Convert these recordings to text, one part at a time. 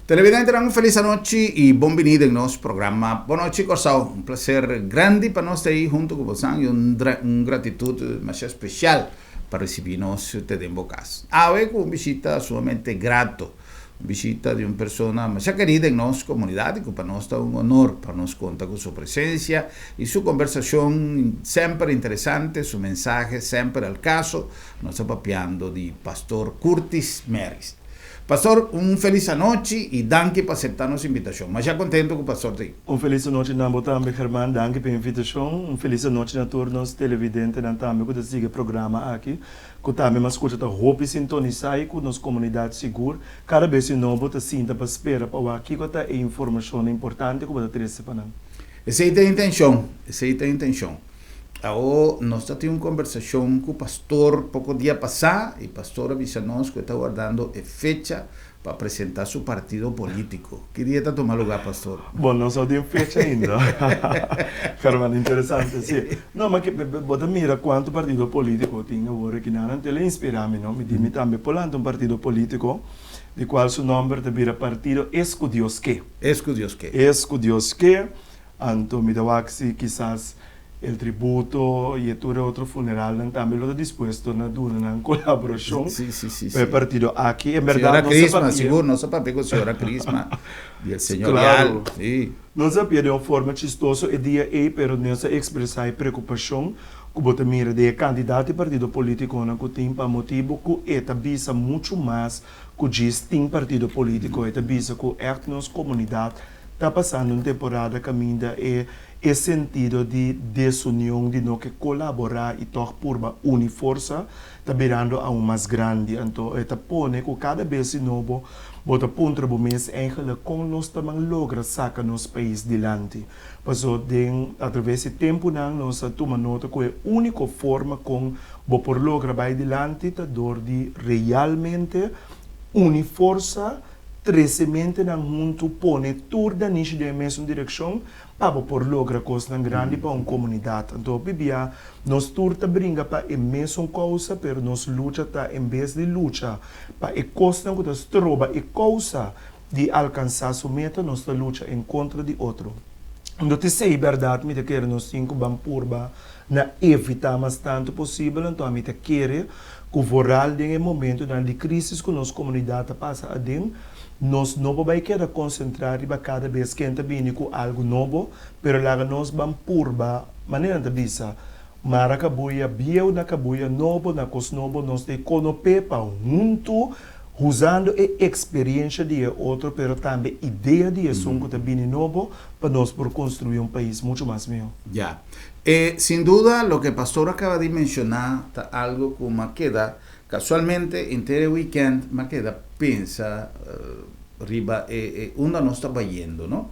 Televidentenan un felis anochi y bon bini den nos programa Bon Nochi Corsou. Un placer grandi pa nos ta ahi hunto cu bosan y un un gratitud masha special pa ricibi nos te den bo cas. Awe cu un bishita sumamente grato, un bishita di un persona masha keri den nos comunidad y cu pa nos ta un honor pa nos conta cu su presencia y su conversacion semper interesante, su mensahe semper al caso. Nos ta papiando di Pastor Curtis Meris. Pastor, un felis anochi y danki pa acepta nos invitacion. Masha contento cu Pastor ta ahi. Un felis anochi na bo tambe German, danki pa e invitacion. Un felis anochi na tur nos televidentenan tambe cu ta sigui e programa aki, cu tambe mas scucha ta hopi sintonisa y cu nos comunidad sigur cada bes di nobo ta sinta pa spera pa wak kico ta e informacionnan importante cu bo ta trece pa nan. Esey ta e intencion, esey ta e intencion. Awo nos ta tin un kombersashon ku pastor poko dia pasá i pastor a bisa nos ku e ta wardando e fecha pa presentá su partido polítiko. Ki dia ta tuma lugá, pastor? Bon, nos no tin fecha ainda. Herman, interesante, si. No, ma ke bo ta mira kuantu partido polítiko tin awor aki nan. Anto el a inspirá mi, no? Mi di mi tambe por lanta un partido polítiko di kual su nòmber ta bira Partido Es Ku Dios Ke. Es Ku Dios Ke. Es Ku Dios Ke. Anto mi ta wak si kisas El Tributo y e tur e otro funeralnan tambe lo ta dispuesto na duna nan colaboracion pa e partido aki. En berdad nos a papia. Señora Crisma, sigur nos a papia cu señora Crisma di El Señorial, si. Nos a papia den un forma chistoso e dia ey, pero nos a expresa e preocupacion cu bo ta mira den e cantidad di partido politiconan cu tin pa motibo cu e ta bisa mucho mas cu djis tin partido politico. E ta bisa cu echt nos comunidad Ta pasando un temporada kaminda e e sentido di desunion di no ke kolaborá i tòg purba uni forsa ta birando aun mas grandi. Anto e ta pone ku kada bes di nobo bo ta puntra bo mes eigenlik kon nos ta ban logra saka nos pais dilanti. Paso den atraves di tempunan nos a tuma nota ku e úniko forma kon bo por logra bai dilanti ta dor di realmente uni forsa, Trese mentenan huntu, pone tur danishi den e mesun direkshon pa bo por logra kosnan grandi pa un komunidat. Anto hopi bia nos tur ta bringa pa e mesun kousa, pero nos lucha ta en bes di lucha pa e kosnan ku ta stroba e kousa di alkansá su meta, nos ta lucha en kontra di otro. Anto t'esei bèrdat mi ta kere nos tin ku ban purba na evitá mas tantu posibel. Anto ami ta kere ku vooral den e momentunan di krísis ku nos komunidat ta pasa aden, nos no por bai keda konsentrá riba kada bes ken ta bini ku algu nobo, pero laga nos ban purba, manera nan ta bisa, mara kabuya bieu na kabuya nobo, na kos nobo, nos ta e konopé pa huntu, usando e eksperiensha di e otro, pero tambe idea di esun ku ta bini nobo, pa nos por konstruí un pais muchu mas mihó. Ya. E sin duda loke pastor a caba di menciona ta algo cu m'a keda casualmente henter e weekend m'a keda pensa riba e e unda nos ta bayendo no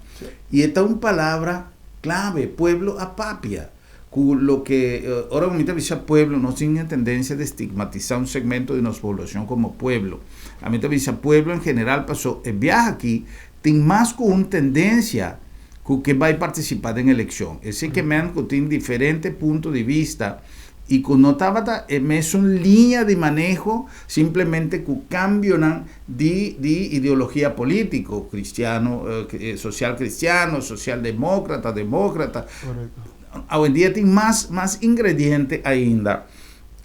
y e ta un palabra clave pueblo a papia cu loke ora cu mi ta bisa pueblo nos tin e tendencia di stigmatisa un segmento di nos poblacion como pueblo ami ta bisa pueblo en general paso e biaha aki Tin mas ku un tendensia ku ke bai partisipá den elekshon. Esei ke men ku tin diferente punto di bista i ku no tabata e mesun liña di maneho, simplemente ku kambionan di di ideologia polítiko, kristiano, sosial kristiano, sosial demókrata, demókrata. Awendia tin mas mas ingrediente ainda.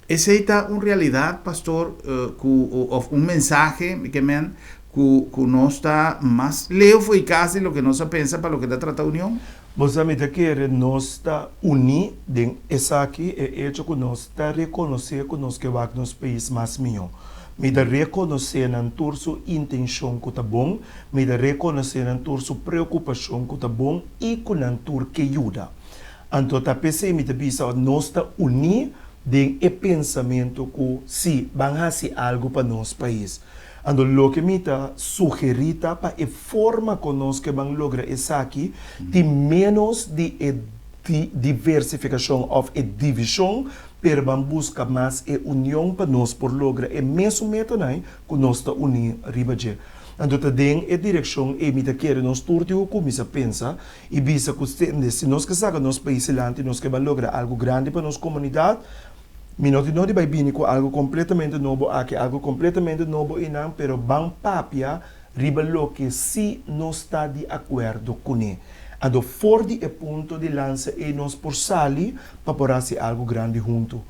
Esei ta un realidat, pastor, ku òf un mensahe, mi ke men, Ku ku nos ta mas leu for i kas di loke nos a pensa pa loke ta trata union? Bo sa mi ta kere nos ta uní den esaki, e echo ku nos ta rekonosé ku nos ke wak nos pais mas mihó. Mi ta rekonosé nan tur su intenshon ku ta bon, mi ta rekonosé nan tur su preokupashon ku ta bon i ku nan tur ke yuda. Anto ta p'esei mi ta bisa nos ta uní den e pensamentu ku si, ban hasi algu pa nos pais. Anto loke mi ta sugerí ta pa e forma kon nos ke ban logra esaki tin ménos di e diversifikashon òf e divishon, pero ban buska mas e union pa nos por logra e mesun metanan ku nos ta uní riba dje. Anto ta den e direkshon ei mi ta kere nos tur tin ku kuminsá pensa i bisa ku si nos ke saka nos pais dilanti nos ke ban logra algu grandi pa nos komunidat, Mi no tin no di bai bini ku algu kompletamente nobo aki, algu kompletamente nobo einan, pero ban papia riba loke sí nos ta di akuerdo kuné. Anto for di e punto di lansa ei nos por sali pa por hasi algu grandi huntu.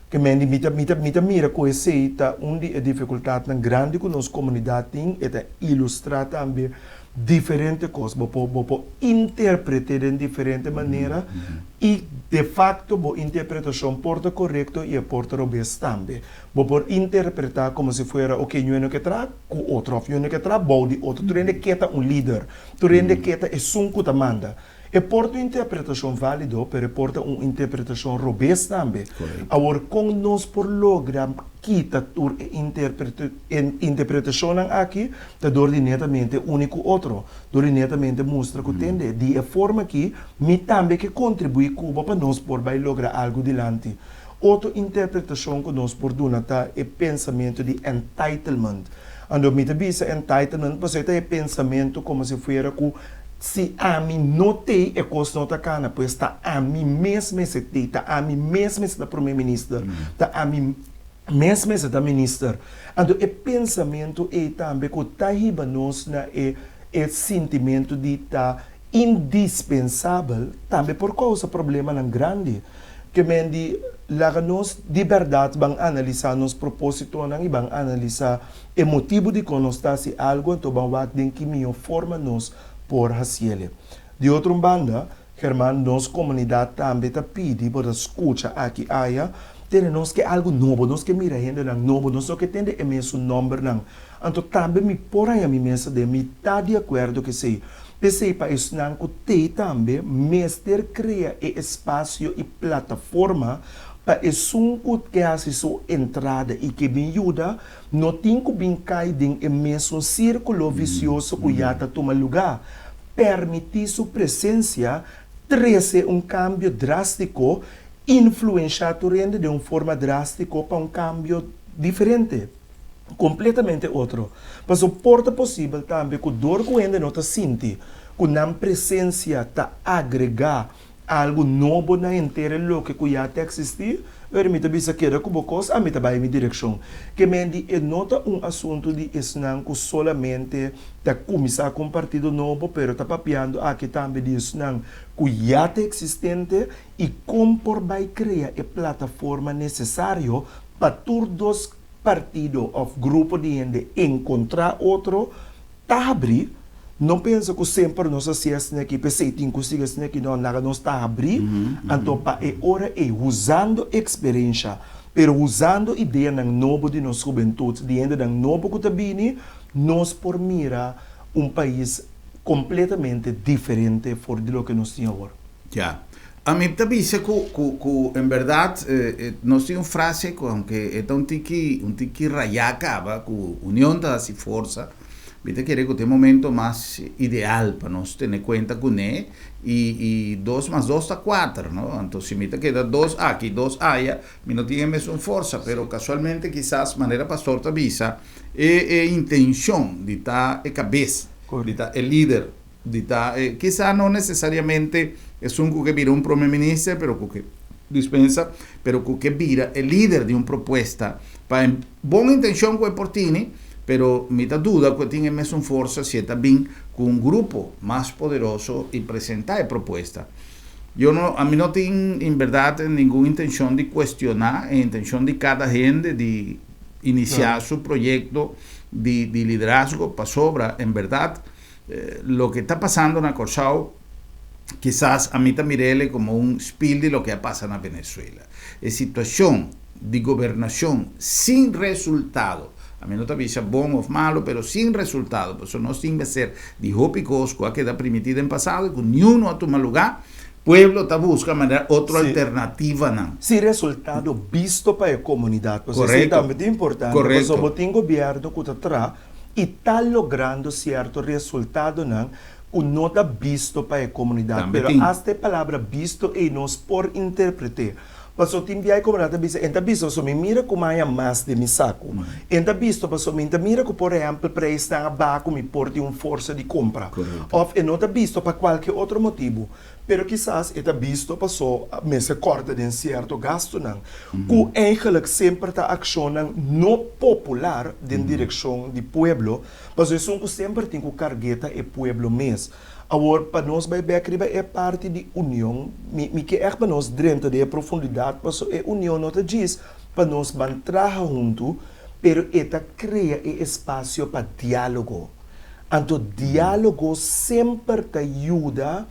Ke men di mi ta mi ta mi ta mira ku esei ta un di e difikultatnan grandi ku nos komunidat tin, e ta ilustrá tambe diferente kos. Bo por bo por interpret'é den diferente manera i de fakto bo interpretashon por ta korekto i e por ta robes tambe. Bo por interpretá komo si fuera oke ñueno ke traha ku otro òf ñueno ke traha bou di otro. Tur hende ke ta un lider, tur hende ke ta esun ku ta manda. E por ta un interpretashon válido, pero e por ta un interpretashon robes tambe. Awor, kon nos por logra kita tur e interpretashonnan aki? Ta dor di netamente uni ku otro, dor di netamente mustra ku tende, di e forma aki mi tambe ke kontribuí ku bo pa nos por bai logra algu dilanti. Otro interpretashon ku nos por duna ta e pensamentu di entitlement. Anto mi ta bisa entitlement pasobra e ta e pensamentu komo si fuera ku si ami no tei e kos no ta kana, pues ta ami mes mester tei, ta ami mes mester ta prome minister, ta ami mes mester ta minister. Anto e pensamentu ei tambe ku ta hiba nos na e e sintimentu di ta indispensabel tambe por kousa problemanan grandi. Ke men di laga nos di bèrdat ban analisá nos propósitonan i ban analisá e motibu dikon nos ta hasi algu, anto ban wak den ki mihó forma nos por hasiele. Di otro un banda, German, nos komunidat tambe ta pidi bo ta skucha aki aya, tene nos ke algu nobo, nos ke mira hendenan nobo, nos no ke tende e mesun nòmbernan. Anto tambe mi por haña mi mes aden, mi ta di akuerdo ku esei. P'esei pa esnan ku t'ei tambe mester krea e espasio i plataforma pa esun ku ke hasi su entrada i ke bin yuda no tin ku bin kai den e mesun sírkulo visioso ku ya ta tuma lugá. Permití su presensia trese un kambio drástiko, influenshá tur hende den un forma drástiko pa un kambio diferente. Completamente otro. Paso por ta posibel tambe cu dor cu hende no ta sinti cu nan presencia ta agrega algo nobo na henter e loke cu ya ta existi, pero mi ta bisa keda cu bo cos, ami ta bay mi direccion. Ke men di e no ta un asunto di esnan cu solamente ta cuminsa cu un partido nobo, pero ta papiando aki tambe di esnan cu ya ta existente y con por bay crea e plataforma necesario pa tur dos partido of grupo di hende encontra otro ta habri, no pensa cu semper nos a haci asina aki p'esey tin cu sigui asina aki, no, laga nos ta habri, anto pa e ora ey usando experiencia, pero usando ideanan nobo di nos hubentud, di hendenan nobo cu ta bini, nos por mira un pais completamente diferente for di loke nos tin awor. Ya. Ami ta bisa ku ku ku en bèrdat nos tin un frase ku aunke e ta un tiki un tiki rayá kaba ku union ta hasi forsa, mi ta kere ku ta e momento mas ideal pa nos tene kuenta kuné i i dos mas dos ta kuater, no? Anto si mi ta keda dos aki dos aya mi no tin e mesun forsa, pero kasualmente kisas manera pastor ta bisa e e intenshon di ta e kabes, di ta e lider. Di ta e kisa no nesesariamente esun ku ke bira un prome minister pero ku ke dispensa pero ku ke bira e lider di un propuesta pa e bon intencion ku e por tini pero mi ta duda ku e tin e mesun forsa si e ta bin ku un grupo mas poderoso i presenta e propuesta. Yo no ami no tin en berdad ningun intencion di cuestiona e intencion di kada hende di inicia su proyecto di di liderazgo pasobra en berdad Loke ta pasando na Kòrsou kisas ami ta mir'el komo un spil di loke a pasa na Venezuela. E situashon di gobernashon sin resultado, ami no ta bisa bon òf malu, pero sin resultado, pasobra nos tin mester di hopi kos ku a keda primiti den pasado i ku niun no a tuma lugá, pueblo ta buska manera otro alternativanan. Sin resultado bisto pa e komunidat. Pasobra esei tambe ta importante, pasobra bo tin gobièrnu ku ta traha i ta logrando sierto resultadonan ku no ta bisto pa e komunidat. Pero asta e palabra bisto ei nos por interpret'é. Paso tin biaha ku nan ta bisa, e ta bisa paso mi mira ku mi haña mas den mi saku. E ta bisto paso mi ta mira ku por ehèmpel preisnan a baha ku mi por tin un forsa di kompra. Òf e no ta bisto pa kualke otro motibu. Pero kisas e ta bisto paso mester kòrta den sierto gastunan, ku eigenlik semper ta akshonnan no popular den direkshon di pueblo, paso esun ku semper tin ku karg'é ta e pueblo mes. Awor, pa nos bai bek riba e parti di union, mi mi ke ègt pa nos drenta den e profundidat, paso e union no ta djis pa nos ban traha huntu, pero e ta krea e espasio pa diálogo. Anto diálogo semper ta yuda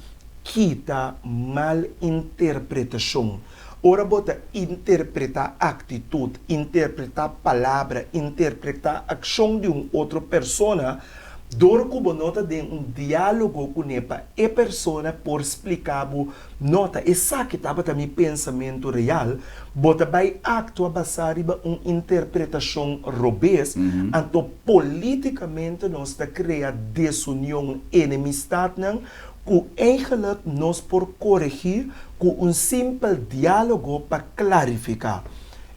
kita mal interpretashon. Ora bo ta interpretá aktitut, interpretá palabra, interpretá akshon di un otro persona, Dor ku bo no ta den un diálogo kuné pa e persona por splika bo, No, ta esaki tabata mi pensamentu real, bo ta bai aktua basá riba un interpretashon robes, anto polítikamente nos ta krea desunion, enemistadnan ku eigenlik nos por koregí ku un simpel diálogo pa klarifiká.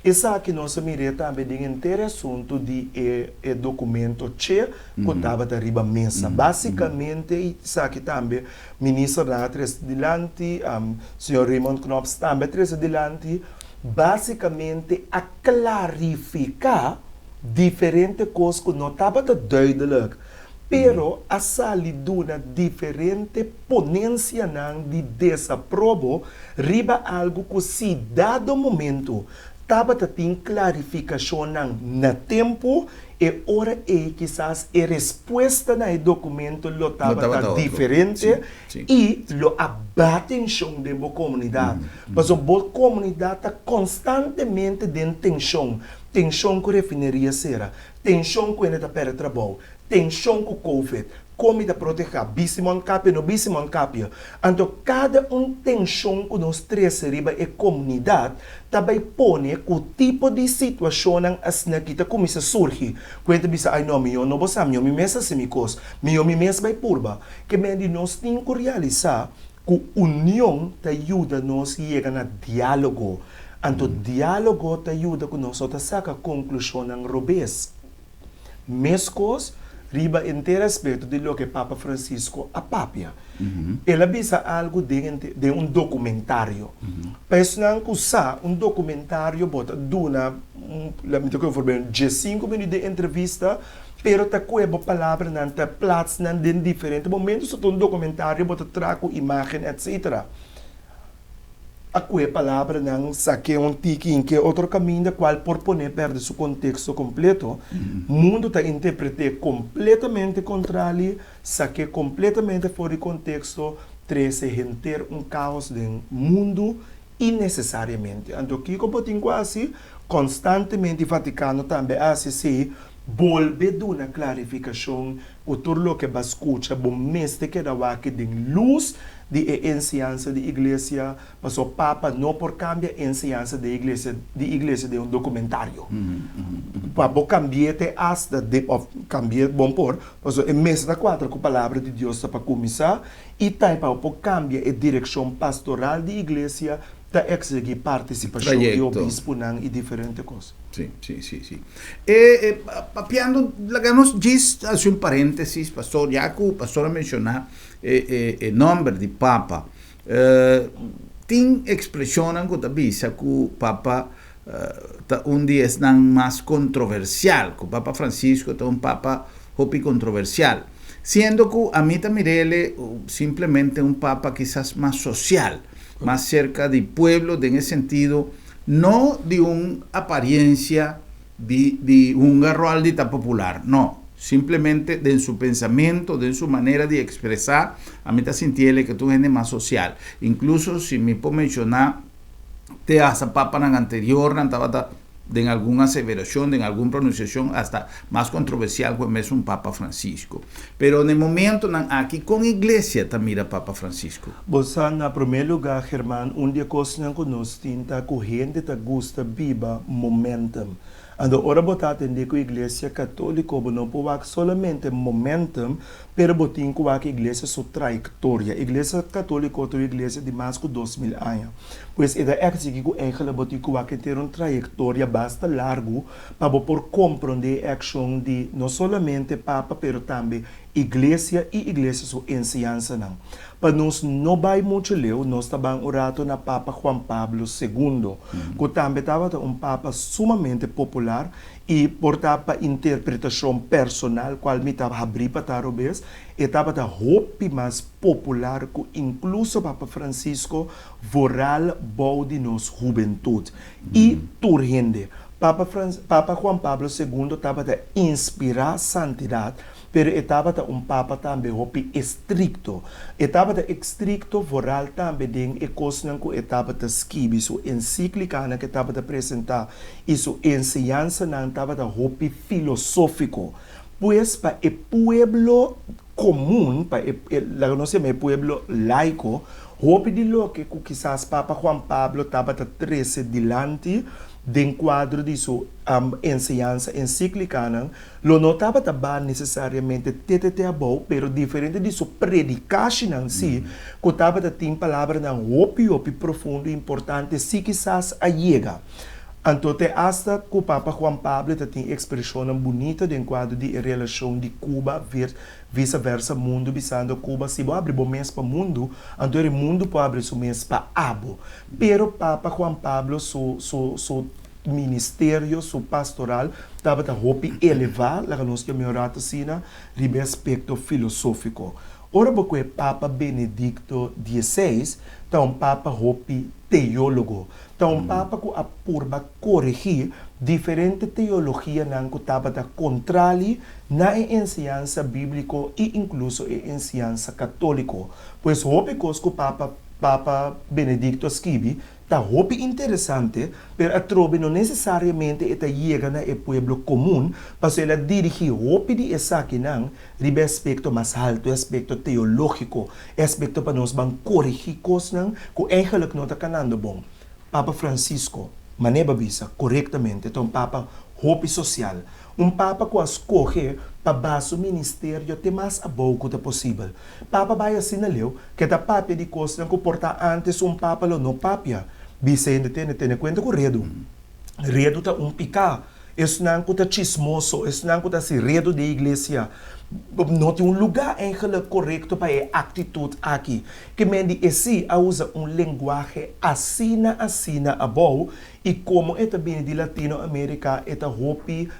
Esaki nos a mir'é tambe den henter e asuntu di e e documento che cu tabata riba mesa. Basicamente esaki tambe ministernan a trece dilanti, señor Raymond Knops tambe a trece dilanti, basicamente a clarifica diferente cos cu no tabata duidelijk, pero a sali duna diferente ponencianan di desaprobo riba algu ku si dado momento tabata tin klarifikashonnan na tempu, e ora ei kisas e respuesta na e dokumento lo tabata diferente i lo a baha tenshon den bo komunidat. Pasobra bo komunidat ta konstantemente den tenshon, tenshon ku refineria sera, tenshon ku hende ta pèrdè trabou, tenshon ku covid, kon mi ta protehá, bisti mondkapje, no bisti mondkapje. Anto kada un tenshon ku nos trese riba e komunidat ta bai pone ku tipo di situashonnan asina ki ta kuminsá surgi, ku hende ta bisa, ai no, mihó no bo sa, mihó mi mes hasi mi kos, mihó mi mes bai purba. Ke men di nos tin ku realisá ku union ta yuda nos yega na diálogo. Anto diálogo ta yuda ku nos no ta saka konklushonnan robes. Meskos riba henter aspekto di loke Papa Francisco a papia. El a bisa algu den den un dokumentario. Pa esnan ku sa, un dokumentario bo ta duna, mi ta kohe for diesinku minüt den entrevista, pero ta kohe bo palabranan, ta plats nan den diferente momento. So ta un dokumentario bo ta traha ku imágen etcetera. A ku e palabranan sak'é un tiki in ke otro kaminda kual por pon'é pèrdè su konteksto kompleto. Mundu ta interpret'é kompletamente kontrali, sak'é kompletamente for di konteksto, trese henter un kaos den mundu innesesariamente. Anto kiko bo tin ku hasi? Konstantemente Vatikano tambe a hasi esei, bolbe duna klarifikashon Ku tur loke bo a skucha, bo mester keda wak den lus di e enseñansa di iglesia, pasobra Papa no por kambia enseñansa di iglesia di iglesia den un dokumentario. Pa bo kambi'é te asta den òf kambi'é bon por, pasobra e mester ta kuadra ku Palabra di Dios ta pa kuminsá, i tai pa bo por kambia e direkshon pastoral di iglesia ta eksigí partisipashon di obispunan i diferente kos. Sí, sí, sí, sí. E, e, papiando, laga nos djis hasi un paréntesis, pastor, ya ku pastor a menshoná e, e, e nòmber di Papa. Eh, tin ekspreshonnan ku ta bisa ku Papa ta un di esnan mas kontroversial, ku Papa Francisco ta un papa hopi kontroversial. Siendo ku ami ta mir'ele simplemente un papa kisas mas sosial, mas serka di pueblo den e sentido no di un apariencia di di hunga rol di ta popular, no, simplemente den su pensamento, den su manera di expresa, ami ta sinti el ke ta un hende mas social. Incluso si mi por menciona te hasta papanan anteriornan tabata den algun aseveracion, den algun pronunciacion hasta mas controversial cu e mesun Papa Francisco. Pero na e momentonan aki, con Iglesia ta mira Papa Francisco? Bo sa, na promé lugá, German, un di e kosnan ku nos tin ta ku hende ta gusta biba momentum. Anto ora bo ta atendé ku Iglesia Katóliko bo no por wak solamente momentum, pero bo tin ku wak Iglesia su trayektoria. Iglesia Katóliko ta un iglesia di mas ku 2000 aña. Pues e ta eksigí ku eigenlijk bo tin ku wak henter un trayektoria basta largu pa bo por komprondé e akshon di no solamente Papa pero tambe Iglesia i Iglesia su enseñansanan. Pa nos no bai muchu leu, nos ta ban un rato na Papa Juan Pablo Segundo, ku tambe tabata un papa sumamente popular i por ta pa interpretashon personal, kual mi ta habrí pa ta robes, e tabata hopi mas popular ku inkluso Papa Francisco, vooral bou di nos hubentut i tur hende. Papa Papa Juan Pablo Segundo tabata inspirá santidat. Pero e tabata un papa tambe hopi estrikto. E tabata ekstrikto vooral tambe den e kosnan ku e tabata skibi. Su ensíklikanan ku e tabata presentá i su enseñansanan tabata hopi filosófiko. Pues pa e pueblo komun, pa e, laga nos yama e pueblo laiko, hopi di loke ku kisas Papa Juan Pablo tabata trese dilanti den kuadro di su enseñansa ensíklikanan, Lo no tabata ba necesariamente TTT abou, pero diferente di su predicashinan si, cu tabata tin palabranan hopi hopi profundo y importante si kisas a yega. Anto te hasta cu Papa Juan Pablo ta tin expresionnan bunita den cuadro di e relacion di Cuba vice versa mundo bisando Cuba si bo abri bo mes pa mundo, anto e mundo por abri su mes pa abo. Pero Papa Juan Pablo su su su ministerio su pastoral tabata hopi elevá, laga nos yam'é un rato asina, riba e aspekto filosófiko. Ora bo ku e Papa Benedikto dieseis ta un papa hopi teólogo, ta un papa ku a purba koregí diferente teologianan ku tabata kontrali na e enseñansa bíbliko i inkluso e enseñansa katóliko. Pues hopi kos ku Papa Papa Benedikto a skibi Ta hopi interesante, pero atrobe no necesariamente e ta yega na e pueblo comun, pasobra el a dirigi hopi di esakinan riba e aspecto mas halto, e aspecto teologico, e aspecto pa nos ban coregi cosnan cu eigenlijk no ta canando bon. Papa Francisco, manera bo a bisa corectamente, ta un papa hopi social. Un papa cu a scoge pa baha su ministerio te mas abou cu ta posibel. Papa bai asina leu ke ta papia di kosnan ku por ta ántes un papa lo no papia. Bisa hende tene tene kuenta ku redu. Redu ta un piká. Esnan ku ta chismoso, esnan ku ta hasi redu den iglesia, no tin un lugá eigenlijk korekto pa e aktitut aki. Ke men di esei a usa un lenguahe asina asina abou i komo e ta bini di Latino Amerika e ta hopi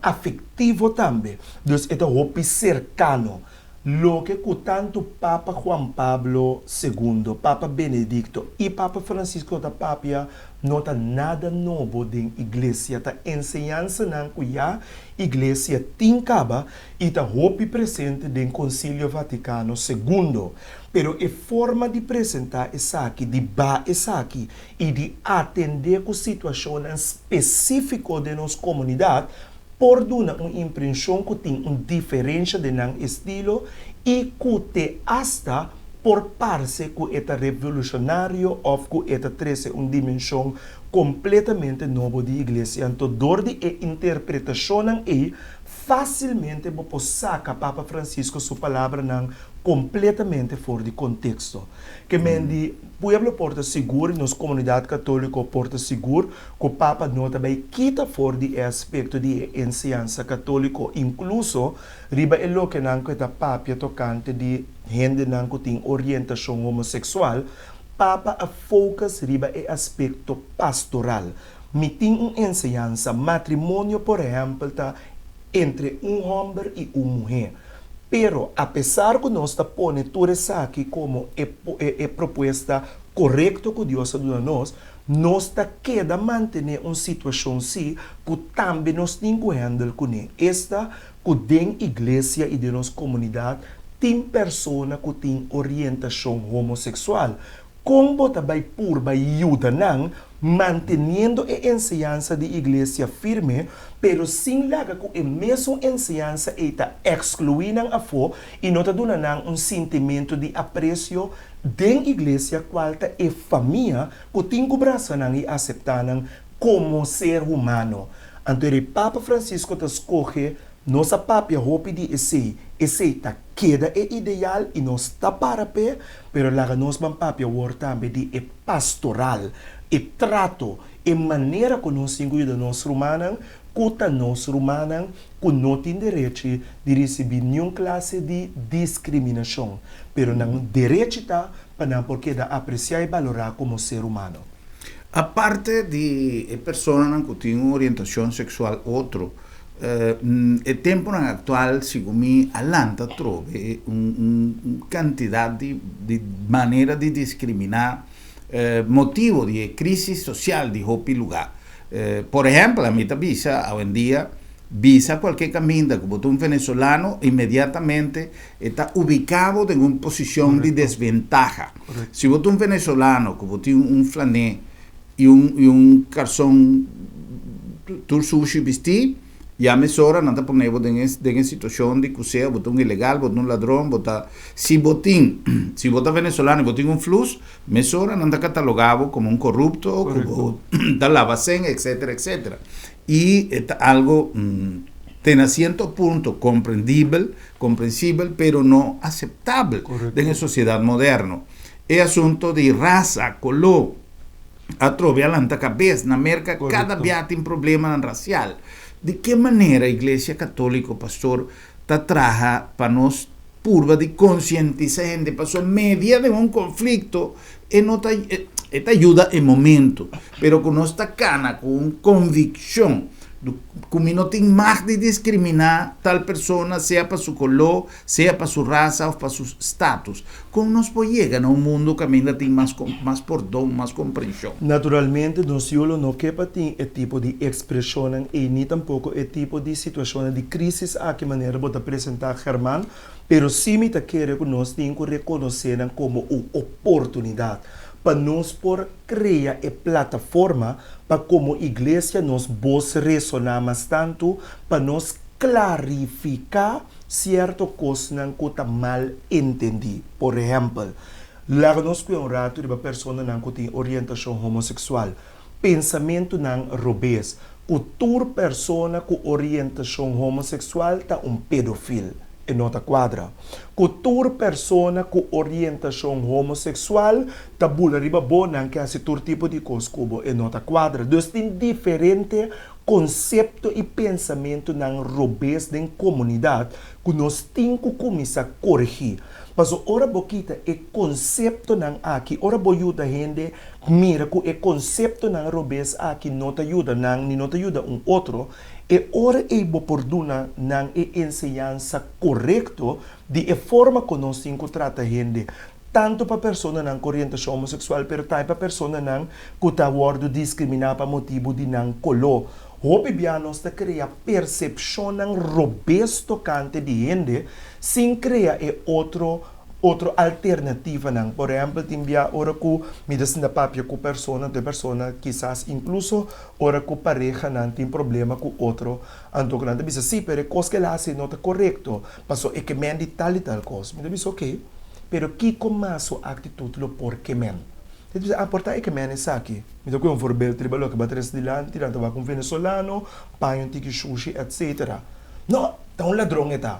afektivo tambe. Dus e ta hopi serkano. Loke ku tantu Papa Juan Pablo Segundo, Papa Benedicto i Papa Francisco ta papia no ta nada nobo den Iglesia, ta enseñansanan ku ya Iglesia tin kaba i ta hopi presente den Konsilio Vatikano Segundo. Pero e forma di presentá esaki, di ba esaki i di atendé ku situashonnan spesífiko den nos komunidat por duna un impreshon ku tin un diferensha den nan estilo i ku te asta por parse ku e ta revolushonario òf ku e ta trese un dimenshon kompletamente nobo di iglesia. Anto dor di e interpretashonnan ei fásilmente bo por saka Papa Francisco su palabranan kompletamente for di konteksto. Ke men di pueblo por ta sigur i nos komunidat katóliko por ta sigur ku Papa no ta bai kita for di e aspekto di e enseñansa katóliko, inkluso riba e lokenan ku e ta papia tokante di hendenan ku tin orientashon homoseksual, Papa a focus riba e aspekto pastoral. Mi tin un enseñansa, matrimonio por ehèmpel ta entre un hòmber i un muhé. Pero apesar ku nos ta pone tur esaki komo e e propuesta korekto ku Dios a duna nos, nos ta keda mantené un situashon sí ku tambe nos tin ku hèndel kuné, esta ku den iglesia i den nos komunidat tin persona ku tin orientashon homoseksual. Kon bo ta bai purba yuda nan manteniendo e enseñansa di iglesia firme, pero sin laga ku e mesun enseñansa ei ta ekskluí nan afó i no ta duna nan un sintimentu di apresio den iglesia kual ta e famia ku tin ku brasa nan i aseptá nan komo ser humano? Anto e Papa Francisco ta skohe, nos a papia hopi di esei, esei ta keda e ideal i nos ta para p'e, pero laga nos ban papia awor tambe di e pastoral, e trato, e manera ku nos tin ku yuda nos rumannan, ku ta nos rumannan ku no tin derechi di risibí niun klase di diskriminashon, pero nan derechi ta pa nan por keda apresiá i balorá komo ser humano. Aparte di e personanan ku tin un orientashon seksual otro, e tempunan aktual segun mi a lanta atrobe un kantidat di manera di diskriminá motibu di e krísis sosial di hopi lugá. Por ehèmpel, ami ta bisa awendia, bisa kualke kaminda ku bo ta un venezolano, inmediatamente e ta ubiká bo den un posishon di desventaha. Si bo ta un venezolano ku bo tin un flané i un i un karson tur sushi bistí, ya mesora nan ta pone bo den e den e situashon di ku sea bo ta un ilegal, bo ta un ladron, bo ta si bo tin si bo ta venezolano i bo tin un flus, mesora nan ta katalogá bo komo un korupto, ku bo ta laba sèn, etsetera, etsetera. I e ta algo te na sierto punto komprendibel, komprensibel, pero no aseptabel den e sosiedat moderno. E asunto di rasa, koló, atrobe a lanta kabes. Na Merka kada bia tin problemanan rasial. Di ke manera Iglesia Katoliko, pastor, ta traha pa nos purba di konsientisá hende? Pasobra media den un konflikto e no ta e ta yuda e momento, pero ku nos ta kana ku un konvikshon ku mi no tin mag di diskriminá tal persona sea pa su koló, sea pa su rasa òf pa su status. Kon nos por yega na un mundu kaminda tin mas mas pordon, mas komprenshon? Naturalmente nos yu lo no ke pa tin e tipo di ekspreshonnan ei ni tampoko e tipo di situashonnan di krísis aki manera bo ta presentá German, Pero sí mi ta kere ku nos tin ku rekonosé nan komo un oportunidat pa nos por krea e plataforma pa komo iglesia nos bos resoná mas tantu, pa nos klarifiká sierto kosnan ku ta mal entendí. Por ehèmpel, laga nos kuia un ratu riba personanan ku tin orientashon homoseksual. Pensamentunan robes, ku tur persona ku orientashon homoseksual ta un pedofil, e no ta kuadra. Ku tur persona ku orientashon homoseksual ta bula riba bo, nan ke hasi tur tipo di kos ku bo, e no ta kuadra. Dus tin diferente konsepto i pensamentunan robes den komunidat ku nos tin ku kuminsá koregí. Pasobra ora bo kita e konseptonan aki, ora bo yuda hende mira ku e konseptonan robes aki no ta yuda nan ni no ta yuda un otro, e ora ei bo por duna nan e enseñansa korekto di e forma ku nos tin ku trata hende, tantu pa personanan ku orientashon homoseksual pero tambe pa personanan ku ta wòrdu diskriminá pa motibu di nan koló. Hopi bia nos ta krea persepshonnan robes tokante di hende sin krea e otro Otro alternativanan. Por ehempel, tin bia ora ku mi ta sinta papia ku persona, anto e persona kisas inkluso ora ku parehanan tin problema ku otro, anto ku nan ta bisa, si, pero e kos ku el a hasi no ta korekto, paso e ke men di tal i tal kos. Mi ta bisa, oke, pero kiko mas su aktitut lo por ke men? E ta bisa, ah, por ta e ke men esaki. Mi ta kohe un voorbeeld riba loke bo a trese dilanti, nan ta wak un venezolano, paña un tiki shushi, etcetera. No, ta un ladron e ta.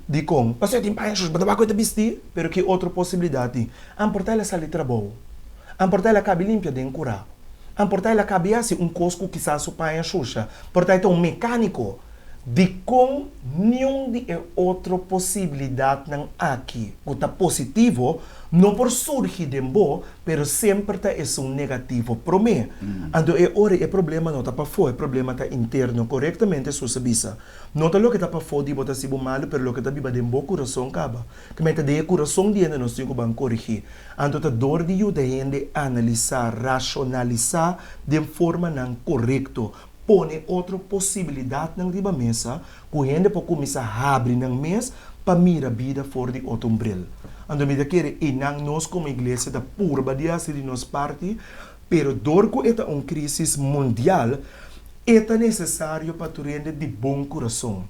Dikon? Pasobra e tin paña shushi, bo ta wak ku e ta bistí. Pero ki otro posibilidat tin? An por ta el a sali trabou. An por ta el a kabi limpia den kurá. An por ta el a kabi hasi un kos ku kisas su paña shusha. Por ta e ta un mekániko. Dikon niun di e otro posibilidatnan aki ku ta positivo no por surgi den bo, pero semper ta esun negativo promé? Anto e ora e problema no ta pafó, e problema ta interno. Korektamente Sus a bisa. No ta loke ta pafó di bo ta hasi bo malu, pero loke ta biba den bo kurason kaba. Kmei ta den e kurason di hende nos tin ku ban korigí. Anto ta dor di yuda hende analisá, rashonalisá den formanan korekto, pone otro posibilidatnan riba mesa ku hende por kuminsá habri nan mes pa mira bida for di otro bril. Anto mi ta kere einan nos komo iglesia ta purba di hasi di nos parti, pero dor ku e ta un krísis mundial, E ta nesesario pa tur hende di bon kurason,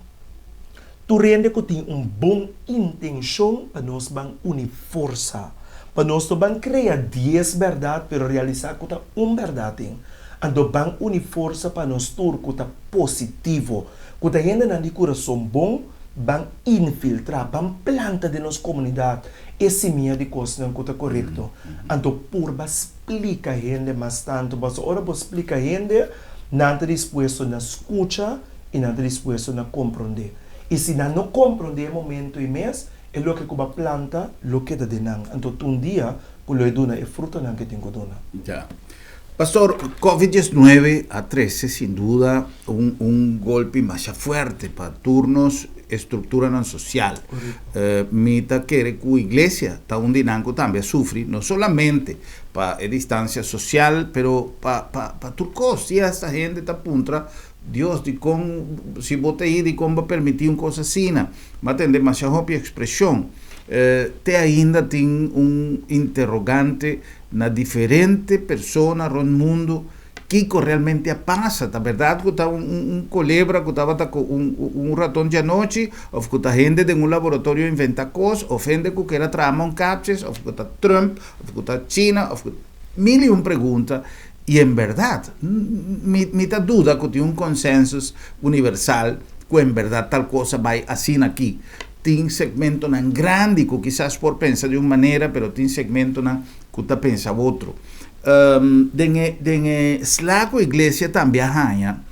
tur hende ku tin un bon intenshon pa nos ban uni forsa, pa nos no ban krea dies bèrdat pero realisá ku ta un bèrdat tin. Anto ban uni forsa pa nos tur ku ta positivo, ku ta hendenan di kurason bon, ban infiltrá, ban planta den nos komunidat e simia di kosnan ku ta korekto. Anto purba splika hende mas tantu, pasobra ora bo splika hende, nan ta dispuesto na skucha i nan ta dispuesto na komprondé. I si nan no komprondé e momento ei mes, e loke ku bo a planta lo keda den nan. Anto ta un dia ku lo e duna e frutanan ku e tin ku duna. Ya. Pastor, Covid 19 a trese sin duda un un golpi masha fuerte pa tur nos estructuranan social. Mi ta kere cu iglesia ta un di nan cu tambe a sufri, no solamente pa e distancia social, pero pa pa pa tur cos. Si hasta hende ta puntra Dios dicon si bo ta ahi dicon bo a permiti un cos asina? Bo a tende masha hopi expresion. Te ainda tin un interrogante na diferente persona rond mundo kico realmente a pasa. Ta berdad cu ta un colebra cu tabata cu un raton djanochi of cu ta hende den un laboratorio inventa cos of hende cu kier a traha mondkapjes of cu ta Trump of cu ta China of cu mil y un pregunta y en berdad mi ta duda cu tin un consensus universal cu en berdad tal cos a bay asina aki. Tin segmentonan grandi cu kisas por pensa di un manera, pero tin segmentonan cu ta pensa otro. Den e den e sla cu iglesia tambe a haña,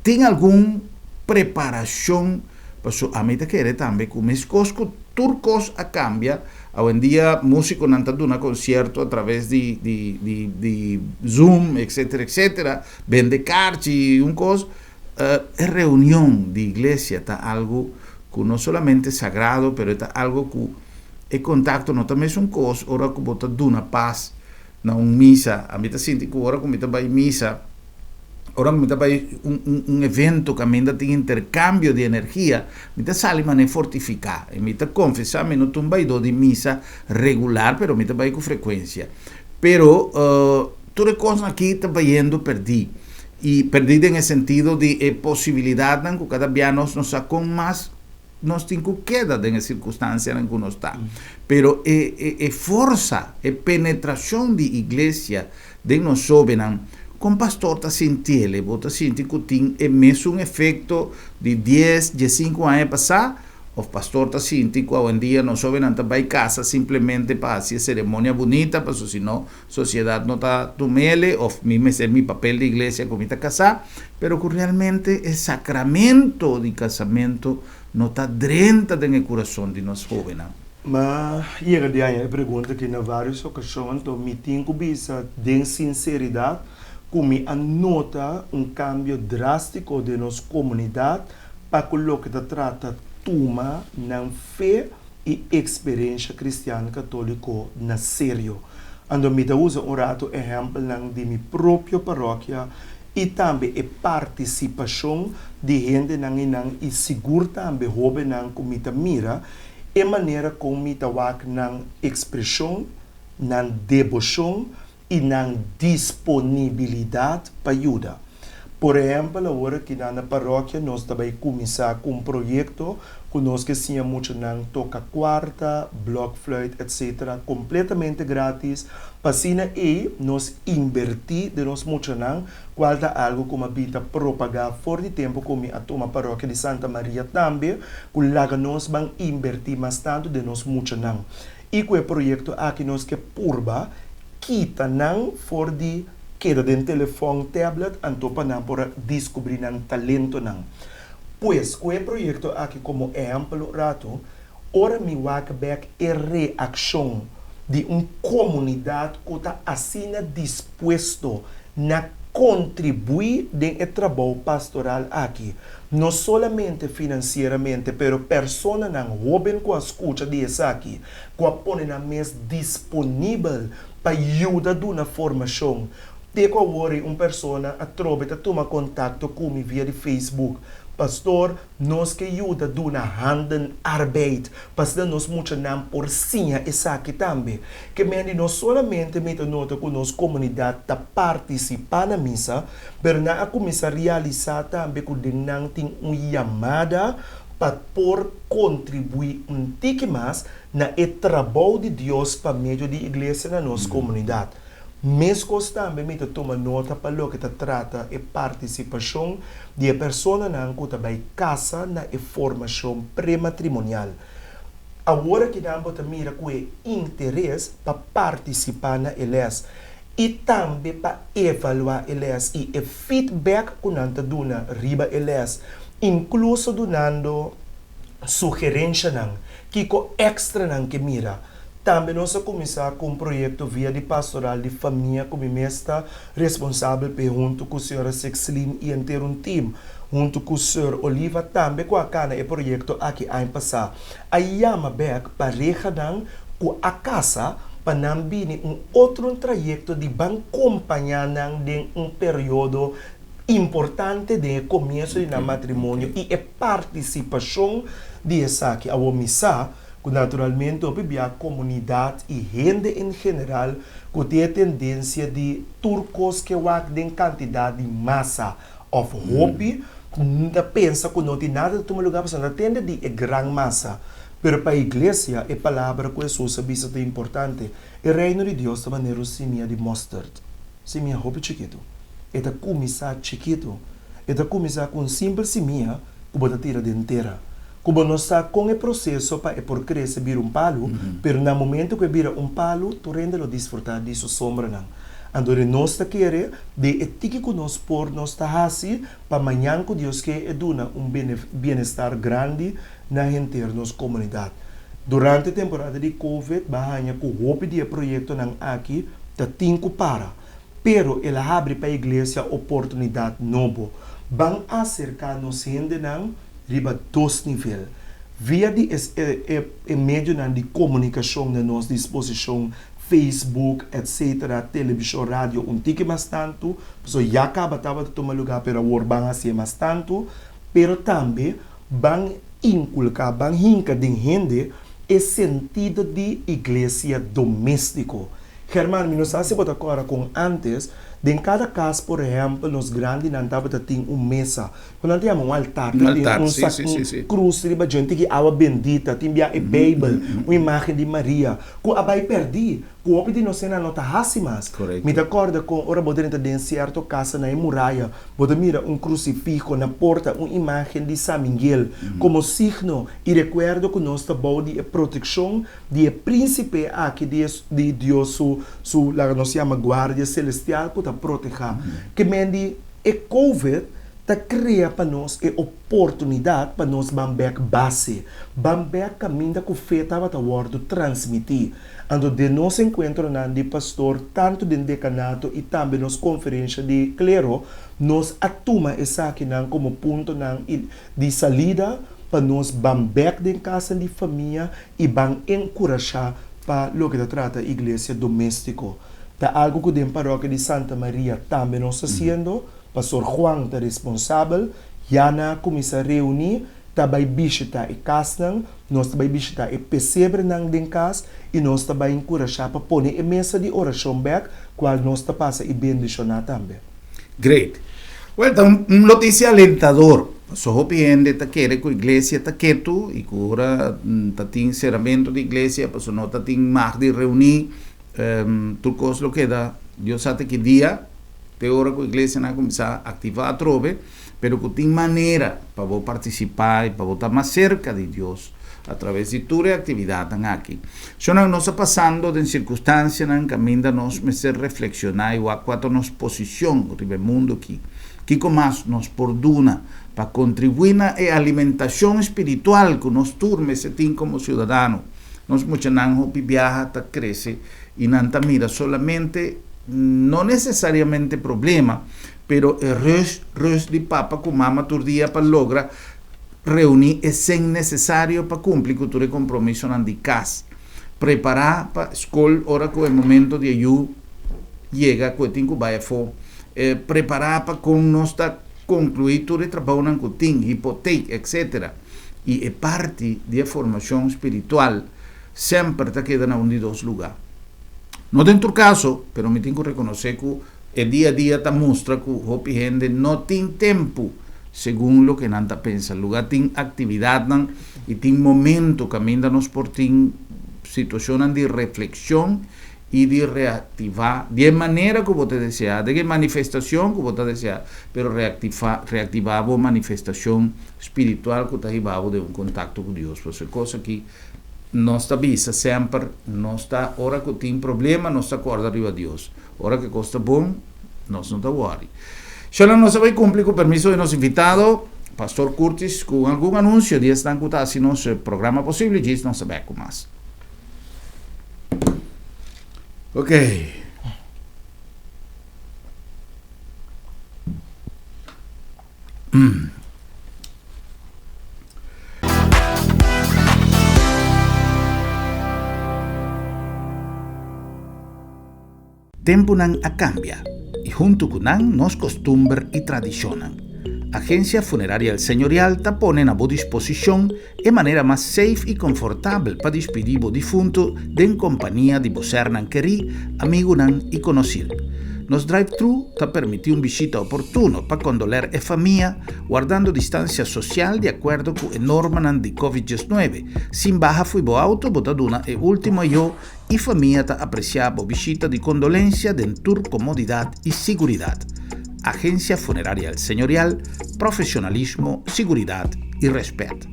tin algun preparacion? Paso ami ta kere tambe cu mescos cu tur cos a cambia, awendia musiconan ta duna concierto a traves di di di di Zoom, etcetera, etcetera, bende carchi y un cos. E reunion di iglesia ta algu ku no solamente sagrado, pero e ta algu ku e kontakto no ta mesun kos ora ku bo ta duna pas na un misa. Ami ta sinti ku ora ku mi ta bai misa, ora ku mi ta bai un un un evento kaminda tin interkambio di energia, mi ta sali manera fortifiká. I mi ta konfesá mi no ta un baidó di misa regular, pero mi ta bai ku frekuensia. Pero tur e kosnan aki ta bayendo pèrdí. I perdí den e sentido di e posibilidatnan ku kada bia nos no sa kon mas nos tin ku keda den e sirkunstansianan ku nos ta. Pero e e e forsa, e penetrashon di iglesia den nos hóbennan, kon pastor ta sintiel? Bo ta sinti ku tin e mesun efekto di dies, diesinku aña pasá? Of pastor ta sinti ku awendia nos hóbennan ta bai kasa simplemente pa hasi e seremonia bunita, pasobra si no Sociedad no ta tumele of mi mester mi papel di iglesia cu mi ta casa, pero cu realmente e sacramento di casamento no ta drenta den e curason di nos hobennan. M'a yega di haña e pregunta aki na varios ocasion, anto mi tin cu bisa den sinceridad cu mi a nota un cambio drastico den nos comunidad pa cu loke ta trata tuma nan fe i eksperensha kristian katóliko na serio. Anto mi ta usa un ratu ehèmpelnan di mi propio parokia i tambe e partisipashon di hendenan i nan i sigur tambe hóbennan ku mi ta mira e manera kon mi ta wak nan ekspreshon, nan deboshon i nan disponibilidat pa yuda. Por ehèmpel, awor aki nan na parokia nos ta bai kuminsá ku un proyekto ku nos ke siña muchanan toka kuarta, blòkfluit, etc. Kompletamente grátis, pa asina ei nos inbertí den nos muchanan, kual ta algu ku mi a bin ta propagá for di tempu ku mi a tuma parokia di Santa Maria tambe, ku laga nos ban inbertí mas tantu den nos muchanan. I ku e proyekto aki nos ke purba kita nan for di keda den telefòn, tablet anto pa nan por a diskubrí nan talentonan. Pues ku e proyekto aki komo ehèmpel un ratu, ora mi wak bèk e reakshon di un komunidat ku ta asina dispuesto na kontribuí den e trabou pastoral aki, No solamente financieramente, pero personanan hoben cu a scucha di esaki, cu a pone nan mes disponibel pa yuda duna formacion. Te cu awor un persona atrobe ta tuma contacto cu mi via di Facebook, Pastor, nos ke yuda duna handenarbeid, pa asina nos muchanan por siña esaki tambe. Ke men di no solamente mi ta nota cu nos comunidad ta participa na misa, Pero nan a kuminsá realisá tambe ku den nan tin un yamada pa por kontribuí un tiki mas na e trabou di Dios pa medio di iglesia na nos komunidat. Meskos tambe mi ta tuma nota pa loke ta trata e partisipashon di e personanan ku ta bai kasa na e formashon prematrimonial. Awor akinan bo ta mira ku e interes pa partisipá na e lès i tambe pa evaluá e lès i e feedback ku nan ta duna riba e lès, inkluso dunando sugerenshanan kiko èkstra nan ke mira. Tambe nos a kuminsá ku un proyekto via di Pastoral di Famia ku mi mes ta responsabel p'e huntu ku señora Sexlin i henter un tim, huntu ku Sir Oliva tambe ku a kana e proyekto aki aña pasá. A yama bèk parehanan ku a kasa pa nan bini un otro un trayekto di ban kompañá nan den un periodo importante den e komienso di nan matrimonio i e partisipashon di esaki. Awor mi sa ku naturalmente hopi bia komunidat i hende en general ku tin e tendensia di tur kos ke wak den kantidat di masa òf hopi ta pensa ku no tin nada ta tuma lugá pasobra nan ta tende di e gran masa. Pero pa iglesia e palabra ku Hesus a bisa ta importante, E Reino di Dios ta manera un simia di mòsterd, simia hopi chikitu. E ta kuminsá chikitu. E ta kuminsá ku un simpel simia ku bo ta tira den tera. Ku bo no sa kon e proseso pa e por krese bira un palu, pero na momento ku e bira un palu, tur hende lo disfrutá di su sombranan. Anto di nos ta kere den e tiki ku nos por nos ta hasi pa mañan ku Dios ke e duna un bienestar grandi na henter nos komunidat. Durante temporada di Covid ba haña ku hopi di e proyektonan aki ta tin ku para, pero el a habri pa iglesia oportunidat nobo. Ban aserká nos hendenan riba dos nivel, via di e e medionan di komunikashon na nos disposishon, Facebook, etc. Televishon, radio un tiki mas tantu, pasobra ya kaba tabata tuma lugá pero awor ban hasié mas tantu, pero tambe ban inkulká, ban hinka den hende e sentido di iglesia doméstiko. German, mi no sa si bo ta kòrda kon ántes, den kada kas, por ehèmpel, nos grandinan tabata tin un mesa Ku nan ta yama un altar, Un ta tin altar, un sí, sak sí, un sí, sí. krus riba dje, un tiki awa bendita, tin bia e Beibel, un imágen di Maria, ku a bai pèrdí, ku hopi di nos hende no ta hasi mas. Mi Korekto. ta kòrda kon ora bo drenta den sierto kasa na e muraya, bo ta mira un krusifiho na porta, un imágen di San Miguel, komo signo i rekuerdo ku nos ta bou di e protekshon di e prínsipe aki di e di Dios su su laga nos yama guardia selestial ku ta protehá. Ke men di e covid ta krea pa nos e oportunidat pa nos ban bèk base, ban bèk kaminda ku fe tabata wòrdu transmití. Anto den nos enkuentronan di pastor tantu den dekanato i tambe nos konferensha di klero nos a tuma esakinan komo puntonan i di salida pa nos ban bèk den kasnan di famia i ban enkurashá pa loke ta trata iglesia doméstiko. Ta algu ku den parokia di Santa Maria tambe nos ta hasiendo. Pastor Juan ta responsabel, ya nan a kuminsá reuní, ta bai bishitá e kasnan, nos ta bai bishitá e pesebrenan den kas i nos ta bai enkurashá pa pone e mesa di orashon bèk, kual nos ta pasa i bendishoná tambe. Great. Well, ta un notisia alentador. Paso hopi hende ta kere ku iglesia ta ketu i ku ora ta tin seramentu di iglesia paso no ta tin mag di reuní, tur kos lo keda Dios sa te ki dia. Te ora ku iglesianan a kuminsá aktivá atrobe, pero ku tin manera pa bo partisipá i pa bo ta mas serka di Dios atraves di tur e aktividatnan aki. Shonnan, nos ta pasando den sirkunstansianan kaminda nos mester reflekshoná i wak kua ta nos posishon riba e mundu aki. Kiko mas nos por duna pa kontribuí na e alimentashon spiritual ku nos tur mester tin komo siudadano? Nos muchanan hopi biaha ta krese i nan ta mira solamente, no nesesariamente problema, pero e rush, rush di papa ku mama tur dia pa logra reuní e sen nesesario pa kumpli ku tur e kompromisonan di kas. Prepará pa skol ora ku e momento di e yu yega ku e tin ku bai afó. Prepará pa kon nos ta konkluí tur e trabounan ku tin, hipotek, etcetera. I e parti di e formashon spiritual semper ta keda na un di dos lugá. No den tur kaso, pero mi tin ku rekonosé ku e dia a dia ta mustra ku hopi hende no tin tempu segun loke nan ta pensa. Lugá tin aktividatnan i tin momento kaminda nos por tin situashonnan di reflekshon i di reaktivá di e manera ku bo ta deseá, den e manifestashon ku bo ta deseá, pero reaktivá, reaktivá bo manifestashon spiritual ku ta hiba bo den un kontakto ku Dios. Pasobra e kos aki nos ta bisa semper, nos ta, ora ku tin problema nos ta kòrda riba Dios, ora ku e kos ta bon nos no ta wòri. Shònan nos a bai kumpli ku permiso di nos invitado, Pastor Curtis, ku algun anunsio di esnan ku ta hasi nos programa posible, djis nos ta bèk ku mas. Ok. Mm. Tempunan a kambia i huntu ku nan nos kostumber i tradishonnan. Agensia Funeraria El Señorial ta pone na bo disposishon e manera mas safe i konfortabel pa dispidí bo difuntu den kompania di bo sernan kerí, amigunan i konosir. Nos drive-thru ta permití un bishita oportuno pa kondoler e famia, wardando distansia sosial di akuerdo ku e normanan di Covid 19. Sin baha fo'i bo auto bo ta duna e último ayó I famia ta apresiá bo bishita di kondolensia den tur komodidat i siguridat. Agensia Funeraria El Señorial, profesionalismo, siguridat i rèspèt.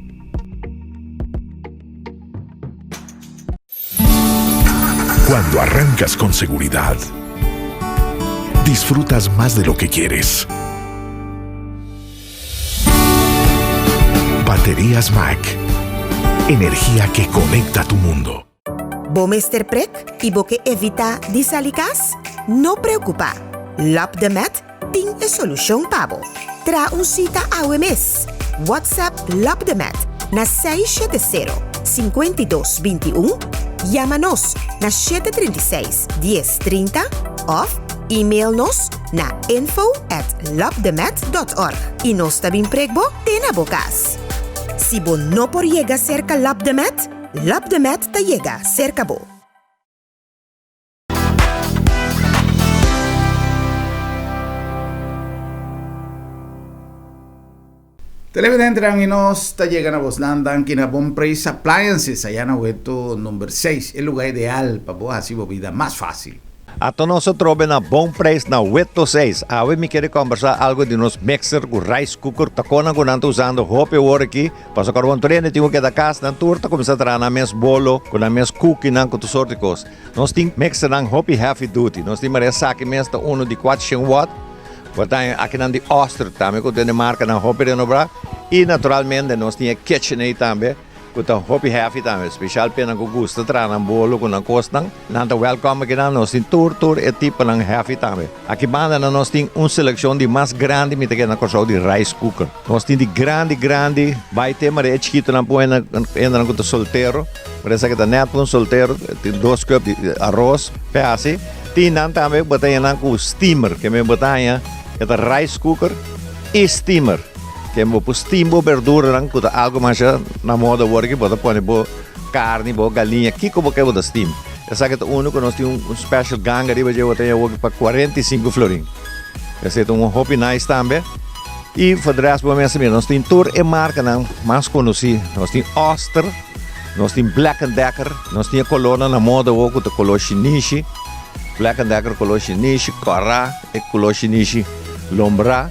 Cuando arrancas con seguridad, disfrutas más de lo que quieres. Baterías Mac. Energía que conecta tu mundo. Bo mester prek i bo ke evitá di sali kas? No preokupá! Lap de Met tin e solushon pa bo. Traha un sita awe mes! WhatsApp Lap de Met na 670 52 21, yama nos na 736 10 30 òf email nos na info at lapdemet.org i nos ta bin prek bo te na bo kas. Si bo no por yega serka Lap de Met, Lap de Met ta yega serka bo. Televidentenan y nos ta yega na bosnan danki na Bon Prijs Appliances aya na Weto number 6, e lugar ideal pa bo haci bo bida mas facil. Ato nos a trobe na Bon Prijs na Weto 6. Awe mi kere kombersa algo di nos mixer ku rice cooker. Ta konan ku nan ta usando hopi awor aki. Pasobra kòrda bon tur hende tin ku keda kas, nan tur ta kuminsá traha nan mes bolo ku nan mes kukinan ku tur sort di kos. Nos tin mixernan hopi heavy duty. Nos tin mara esaki mes ta unu di kuatshen watt. Bo ta haña akinan di Oster tambe ku tene markanan hopi renobrá. I naturalmente nos tin e KitchenAid tambe. Ku ta hopi hefi tambe, spesial p'e nan ku gusta traha nan bolo ku nan kosnan, nan ta wèlkòm aki nan. Nos tin tur tur e tiponan hefi tambe. Aki banda nan nos tin un selekshon di mas grandi mi ta kere na Kòrsou di rice cooker. Nos tin di grandi grandi bai te mara e chikitonan pon hendenan ku ta soltero, por esaki ta nèt pa un soltero, tin dos kòp di aros p'e hasi. Tin nan tambe bo ta haña nan ku steamer, ke men bo ta haña e ta rice cooker i steamer. Ken bo por steam bo berduranan ku ta algu masha na moda awor aki, bo ta pone bo karni, bo galiña, kiko bo ke bo ta steam. Esaki ta unu ku nos tin un special ganga riba dje, bo ta haña awor pa 45 florin. Esei ta un hopi nice tambe. I for de rest bo mes a mira, nos tin tur e markanan mas konosí. Nos tin Oster, nos tin Black and Decker, nos tin e kolornan na moda awor ku ta kolor shinishi, Black and Decker kolor shinishi, kòrá e kolor shinishi lombrá.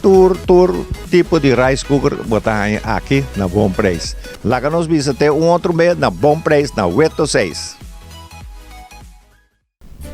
Tur tur tipo di rice cooker bo ta haña aki na bon prijs. Laga nos bisa te un otro bes na bon prijs na Weto 6.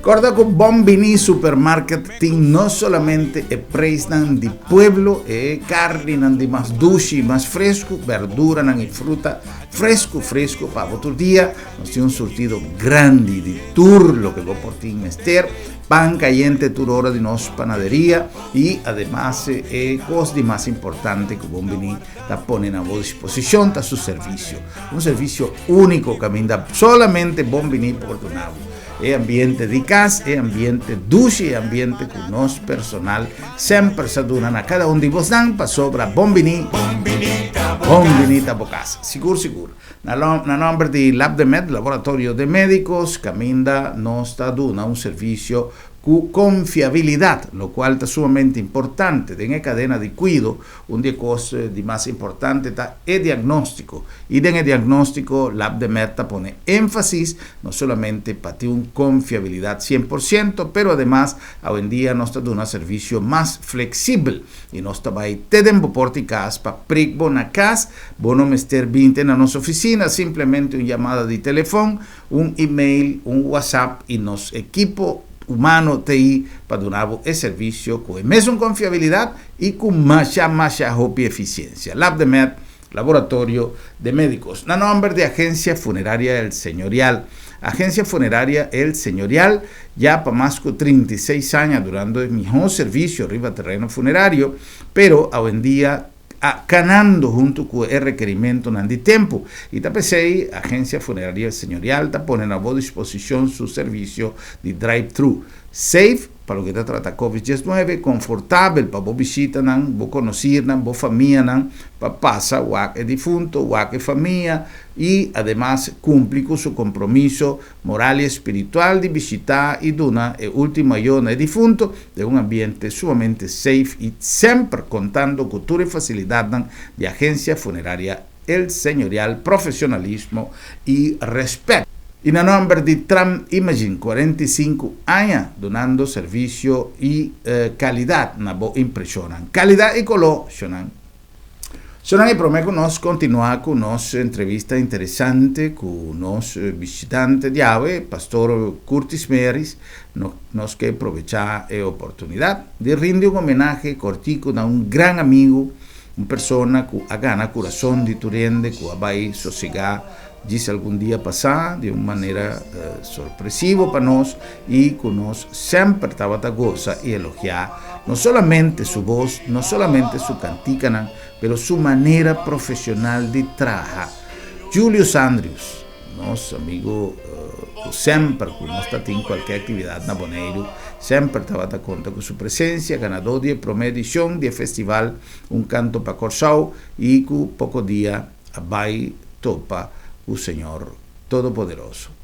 Corda cu Bon Bini Supermarket tin no solamente e prijsnan di pueblo, e carninan di mas dushi y mas fresco, berduranan y fruta fresco fresco pa bo tur dia. Nos tin un surtido grandi di tur loke bo por tin mester, pan cayente tur ora di nos panaderia. I ademas e kos di mas importante ku Bon Bini ta pone na bo disposishon ta su servisio. Un servisio úniko kaminda solamente Bon Bini por duna bo. E ambiente di kas, e ambiente dushi, e ambiente ku nos personal semper sa duna na kada un di bosnan pasobra Bon Bini, Bon Bini ta bo kas. Sigur sigur. Na na nòmber di Labdemed, Laboratorio de Médicos, kaminda nos ta duna un servisio. Ku konfiabilidat, lokual ta sumamente importante den e kadena di kuido, un di e kos di mas importante ta e diagnóstiko. I den e diagnóstiko LabdeMed ta pone énfasis no solamente pa tin un konfiabilidat 100%, pero ademas awendia nos ta duna servisio mas fleksibel i nos ta bai te den bo porta i kas pa prik bo na kas. Bo no mester bin te na nos ofisina, simplemente un yamada di telefòn Un email, un WhatsApp y nos ekipo humano t'ey pa duna bo e servicio cu e mesun confiabilidad y cu masha masha hopi eficiencia. LabdeMed, Laboratorio de Medicos. Na nomber di Agencia Funeraria El Señorial. Agencia Funeraria El Señorial ya pa mas cu 36 aña durando e miho servicio riba tereno funerario, pero awendia a kanando huntu ku e rekerimentunan di tempu, i ta p'esei Agensia Funeraria Señorial ta pone na bo disposishon su servisio di drive-thru. Safe pa loke ta trata Covid 19, konfortabel pa bo bishitanan, bo konosirnan, bo famianan pa pasa wak e difunto, wak e famia i ademas kumpli ku su kompromiso moral i espiritual di bishitá i duna e último ayo na e difunto den un ambiente sumamente safe i semper kontando ku tur e fasilidatnan di Agencia Funeraria El Señorial, profesionalismo i respet. I na nòmber di Tram Imaging 45 aña dunando servisio i kalidat na bo impreshonnan. Kalidat i koló, shonnan. Sonan e promé ku nos kontinuá ku nos entrevista interesante ku nos bishitante di awe, Pastor Curtis Meris, no nos ke probechá e oportunidat di rindi un homenahe kòrtiku na un gran amigu, un persona ku a gana kurason di tur hende ku a bai sosegá djis algun dia pasá di un manera sorpresivo pa nos i ku nos semper tabata gosa i elogiá no solamente su bos, no solamente su kantikanan, pero su manera profesional di traha. Julius Andrius, nos amigu ku semper ku nos ta tin kualke aktividat na Boneiru, semper tabata konta ku su presensia, ganadó di e promé edishon di e festival Un Kanto pa Kòrsou i ku poko dia a bai topa ku Señor Todopoderoso.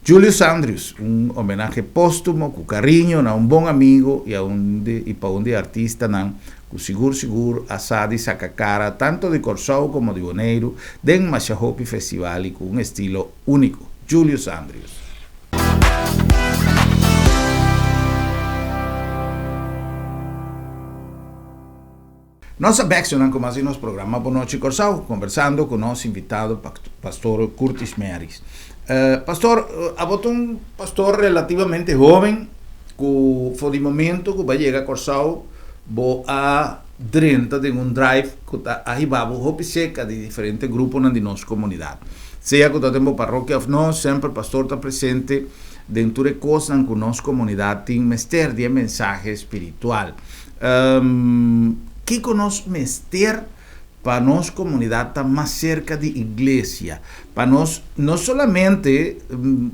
Julius Andrius, un homenahe póstumo ku kariño na un bon amigo i a un di i pa un di e artistanan ku sigur sigur a sa di saka kara tanto di Kòrsou komo di Boneiru den masha hopi festival i ku un estilo úniko. Julius Andrius. Nos a bek sonan ku mas di nos programa Bon Nochi Kòrsou, kombersando ku nos invitado Pastor Curtis Mearis. Pastor, abo ta un pastor relativamente hoben ku for di momento ku bo a yega Kòrsou bo a drenta den un drive ku ta a hiba bo hopi serka di diferente gruponan di nos komunidat. Sea ku ta den bo parokia òf no, semper pastor ta presente den tur e kosnan ku nos komunidat tin mester di e mensahe spiritual. Kiko nos mester pa nos komunidat ta mas serka di iglesia? Pa nos no solamente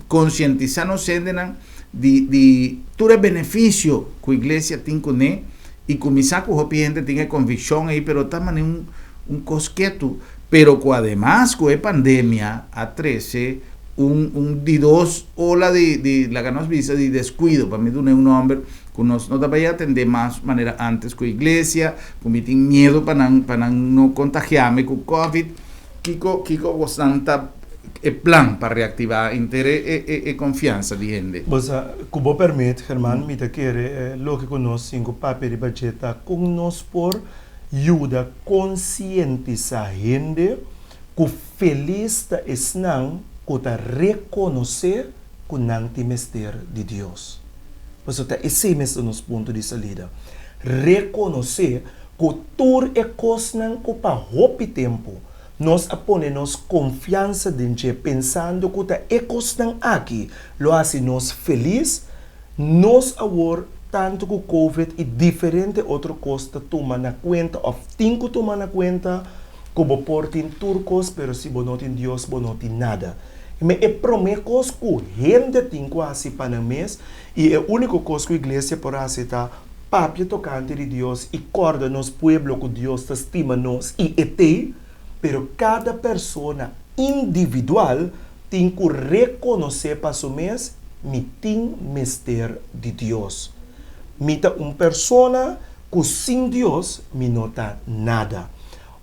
konsientisá nos hendenan di di tur e benefisio ku iglesia tin kuné i kuminsá ku hopi hende tin e konvikshon ei pero ta manera un un kos ketu, pero ku ademas ku e pandemia a trese. Un un di dos ola di di laga nos bisa di descuido, pa mi duna e un nomber, cu nos no ta bay atende mas manera antes cu iglesia, cu mi tin miedo pa nan pa nan no contagia mi cu covid. Kico kico bosnan ta e plan pa reactiva henter e e e confiansa di hende? Bo sa, cu bo permit, German, mi ta kere loke cu nos tin cu papia riba dje ta con nos por yuda concientisa hende cu Felis ta esnan ku ta rekonosé ku nan tin mester di Dios. Pasobra ta esei mes ta nos punto di salida, rekonosé ku tur e kosnan ku pa hopi tempu nos a pone nos konfiansa den dje pensando ku ta e kosnan aki lo hasi nos felis, nos awor tantu ku Covid i diferente otro kos ta tuma na kuenta òf tin ku tuma na kuenta, Ku bo por tin tur kos, pero si bo no tin Dios, bo no tin nada. Me e promé kos ku hende tin ku hasi pa nan mes, i e úniko kos ku iglesia por hasi ta papia tokante di Dios i kòrda nos pueblo ku Dios ta stima nos i e t'ei, pero kada persona individual tin ku rekonosé pa su mes, Mi tin mester di Dios. Mi ta un persona Ku sin Dios mi no ta nada.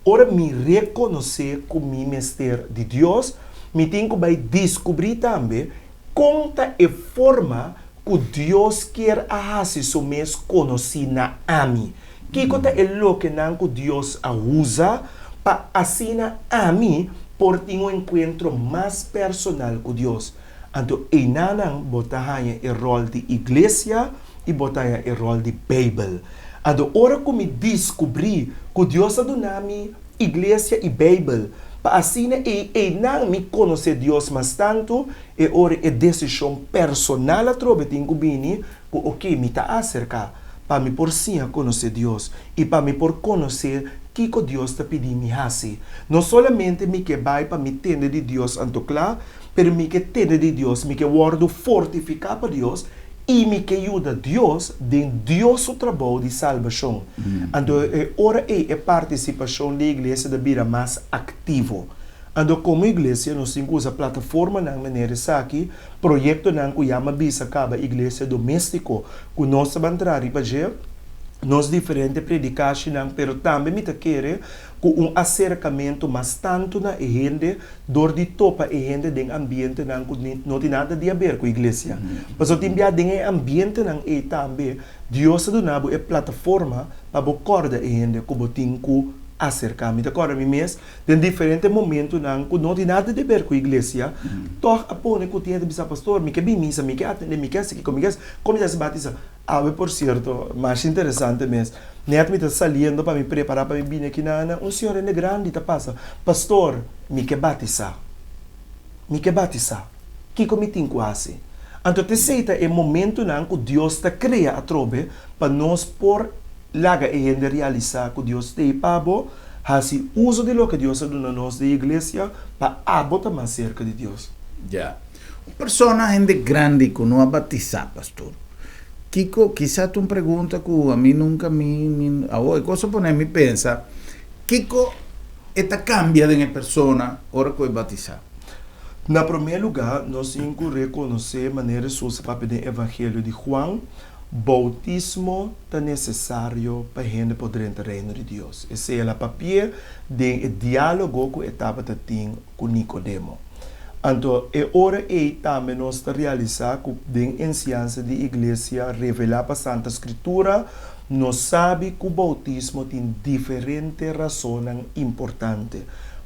Ora mi rekonosé ku mi mester di Dios, mi tin ku bai diskubrí tambe kon ta e forma ku Dios kier a hasi su mes konosí na ami. Kiko ta e lokenan ku Dios a usa pa asina ami por tin un enkuentro mas personal ku Dios? Anto einanan bo ta haña e ròl di iglesia i bo ta haña e ròl di Beibel. Anto ora ku mi diskubrí ku Dios a duna mi iglesia i Beibel pa asina ei einan mi konosé Dios mas tantu, e ora e desishon personal atrobe tin ku bini ku oke mi ta aserká pa mi por siña konosé Dios i pa mi por konosé kiko Dios ta pidi mi hasi. No solamente mi ke bai pa mi tende di Dios anto kla, Pero mi ke tende di Dios, mi ke wòrdu fortifiká pa Dios i mi ke yuda Dios den Dios su trabou di salbashon. Anto e ora ei e partisipashon di iglesia ta bira mas aktivo. Anto komo iglesia nos tin ku usa plataformanan manera esaki, proyektonan ku yama bisa kaba Iglesia Doméstiko ku nos ta ban traha riba dje, nos diferente predikashinan, pero tambe mi ta kere ku un aserkamentu mas tantu na e hende dor di topa e hende den ambientenan ku no tin nada di haber ku iglesia. Pasobra tin bia den e ambientenan ei tambe Dios ta duna bo e plataforma pa bo kòrda e hende ku bo tin ku aserká. Mi ta kòrda mi mes den diferente momentunan ku no tin nada di haber ku iglesia, tòg a pone ku tin hende ta bisa, Pastor, mi ke bin misa, mi ke atendé, mi ke hasi kiko, mi ke hasi, kon mi ta hasi batisa? Awe por cierto, masha interesante mes. Net mi ta saliendo pa mi prepara pa mi bini aki na Ana, un señor hende grandi ta pasa, Pastor, mi ke batisa. Mi ke batisa. Kiko mi tin ku hasi? Anto t'esei ta e momentonan ku Dios ta krea atrobe pa nos por laga e hende realisa ku Dios t'ei pa bo, hasi uso di loke Dios a duna nos den iglesia pa abo ta mas serka di Dios. Ya. Un persona hende grandi ku no a batisá, pastor, kiko, kisa ta un pregunta ku ami nunka mi, mi, awor e kos a pone mi pensa, kiko e ta kambia den e persona ora ku e batisá? Na promé lugá, nos tin ku rekonosé manera Hesus a papia den Evangelio di Juan, boutismo ta nesesario pa hende por drenta Reino di Dios. Esei el a papi'é den e diálogo ku e tabata tin ku Nikodemo. Anto e ora ei tambe nos ta realisá ku den ensiansa di Iglesia revelá pa Santa Skritura, nos sabi ku boutismo tin diferente rasonnan importante,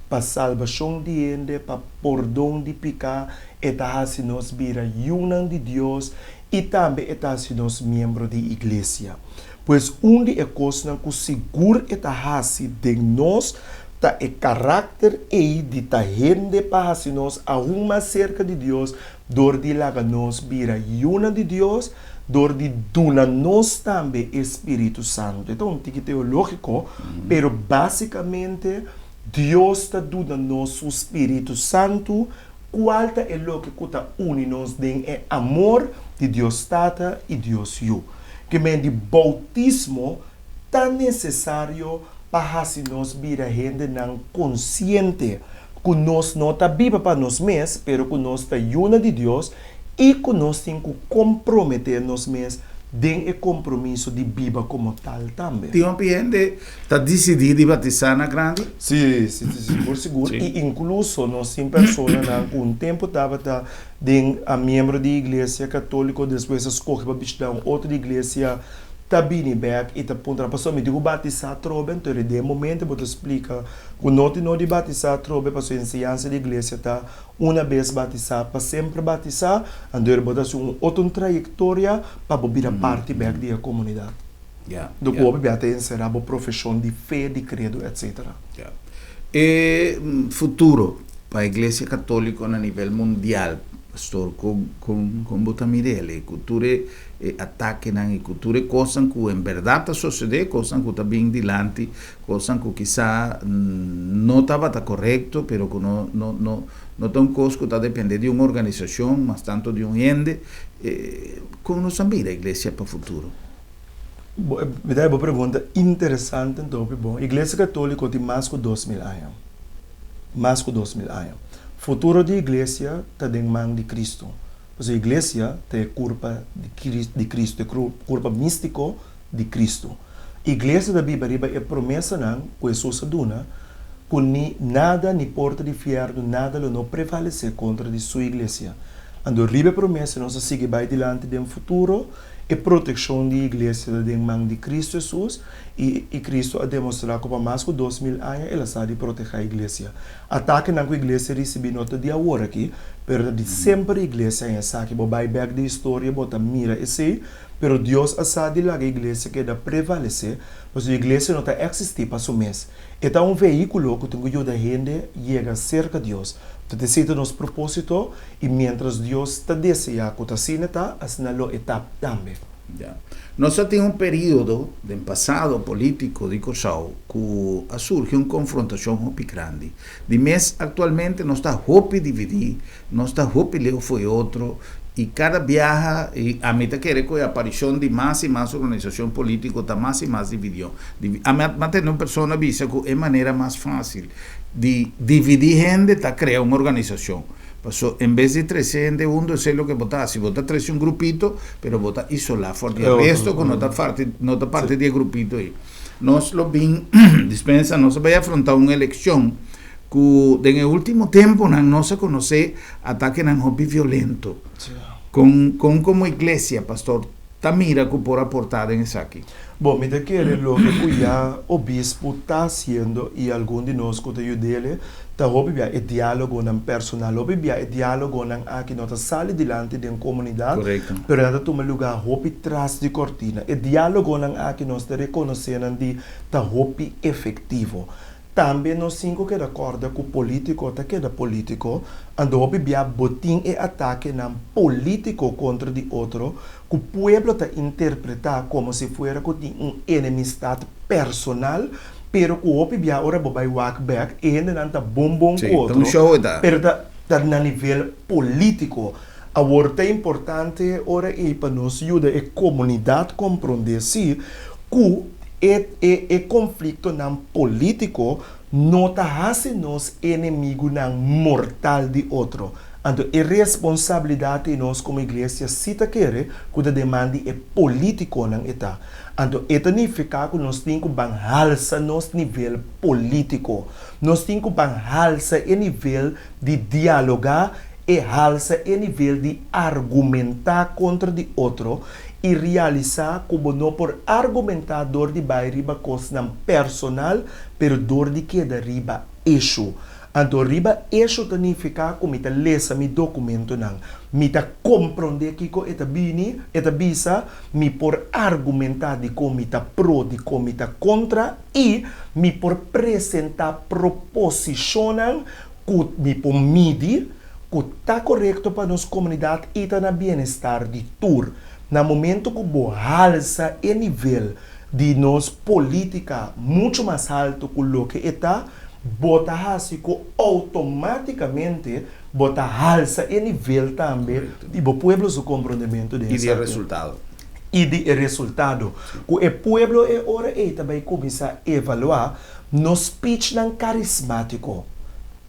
pa salbashon di hende, pa pordon di piká, e ta hasi nos bira yunan di Dios i tambe e ta hasi nos miembro di Iglesia. Pues un di e kosnan ku sigur e ta hasi den nos ta e karakter ei di ta hende pa hasi nos aun mas serka di Dios dor di laga nos bira yunan di Dios, dor di duna nos tambe e spiritu santu. E ta un tiki teológiko, pero básikamente Dios ta duna nos su spiritu santu, kual ta e loke ku ta uni nos den e amor di Dios Tata i Dios Yu. Ke men di boutismo ta nesesario pa hasi nos bira hendenan konsiente. Ku nos no ta biba pa nos mes, pero ku nos ta yunan di Dios i ku nos tin ku komprometé nos mes den e kompromiso di biba komo tal tambe. Tin hopi hende ta disidí di batisá na grandi? Sí, sí, sí, sigur, sigur. I inkluso nos tin personanan ku un tempu tabata den a miembro di iglesia katóliko, despues a skohe pa bishitá un otro iglesia, ta bini bèk i ta puntra, Pastor, mi tin ku batisá atrobe? Anto den e momento bo ta splika ku no tin no di batisá atrobe, pasobra e enseñansa di iglesia ta una bes batisá, pa semper batisá. Anto bo ta hasi un otro trayektoria pa bo bira parti bèk di e komunidat. Do ku hopi bia ta enserá bo profeshon di fe, di kredo, etsetera. E futuro pa Iglesia Katóliko na nivel mundial, pastor, kon kon bo ta mira el? Ku tur e atakenan i ku tur e kosnan ku en bèrdat ta sosodé, kosnan ku ta bin dilanti, kosnan ku kisá no tabata korekto, pero ku no no no no ta un kos ku ta dependé di un organisashon, mas tantu di un hende. Kon nos a mira Iglesia pa futuro? Bo, mi ta haña bo pregunta interesante anto hopi bon. Iglesia Katóliko tin mas ku 2000 aña. Mas ku 2000 aña. Futuro di iglesia ta den man di Kristu. Pasobra iglesia ta e kurpa di di Kristu, e kurpa místiko di Kristu. Iglesia ta biba riba e promesanan ku Hesus a duna ku ni nada, ni porta di fièrnu, nada lo no prevalesé kontra di Su iglesia. Anto riba e promesa nos a sigui bai dilanti den futuro. E protekshon di iglesia ta den man di Kristu Hesus, i i Kristu a demostrá ku pa mas ku 2000 aña el a sa di protehá iglesia. Atakenan ku iglesia risibí no ta di awor aki, pero ta di semper iglesia haña esaki. Bo bai bèk di historia bo ta mira esei, pero Dios a sa di laga iglesia keda prevalesé, pasobra iglesia no ta eksistí pa su mes. E ta un vehíkulo ku tin ku yuda hende yega serka Dios. Ta esei ta nos propósito. I miéntras Dios ta deseá ku ta asina ta, asina lo e ta tambe. Ya. Nos a tin un periodo den pasado polítiko di Kòrsou ku a surgi un konfrontashon hopi grandi. Di mes aktualmente nos ta hopi dividí, nos ta hopi leu for e otro i kada biaha i ami ta kere ku e aparishon di mas i mas organisashon polítiko ta mas i mas dividion. Ami a tende un persona bisa ku e manera mas fásil di dividí hende ta krea un organisashon. Paso en bes di trese hende hunto esei loke bo ta hasi, bo ta trese un grupito pero bo ta isolá for di e resto ku no ta parti no ta parti di e grupito ei. Nos lo bin dispensa nos a bai afrontá un elekshon ku den e último temponan nos a konosé atakenan hopi violento. Kon kon komo iglesia pastor ta mira ku por aportá den esaki? Bon, mi ta kere loke ku ya obispu ta hasiendo i algun di nos ku ta yud'ele ta hopi bia e diálogonan personal. Hopi bia e diálogonan aki no ta sali dilanti den komunidat, pero nan ta tuma lugá hopi tras di kortina. E diálogonan aki nos ta rekonosé nan di ta hopi efektivo. Tambe nos tin ku keda kòrda ku polítiko ta keda polítiko, anto hopi bia bo tin e atakenan polítiko kontra di otro ku pueblo ta interpretá komo si fuera ku tin un enemistat personal, pero ku hopi bia ora bo bai wak bèk e hendenan ta bon bon ku otro, pero ta ta na nivel polítiko. Awor ta importante ora ei pa nos yuda e komunidat komprondé si ku e e e konfliktonan polítiko no ta hasi nos enemigunan mortal di otro. Anto e responsabilidat di nos komo iglesia si ta kere ku ta den man di e polítikonan e ta. Anto e ta nifiká ku nos tin ku ban halsa nos nivel polítiko. Nos tin ku ban halsa e nivel di dialogá e halsa e nivel di argumentá kontra di otro i realisá ku bo no por argumentá dor di bai riba kosnan personal pero dor di keda riba eshu. Anto riba eshu ta nifiká ku mi ta lesa mi dokumentonan, mi ta komprondé kiko e ta bini, e ta bisa, mi por argumentá dikon mi ta pro, dikon mi ta kontra i mi por presentá proposishonnan ku mi por midi ku ta korekto pa nos komunidat i ta na bienestar di tur. Na momento ku bo halsa e nivel di nos politika muchu mas haltu ku loke e ta, bo ta hasi ku outomátikamente bo ta halsa e nivel tambe di bo pueblo su komprondementu den I di e resultado. I di e resultado. Ku e pueblo e ora ei ta bai kuminsá evaluá. No speechnan karismátiko,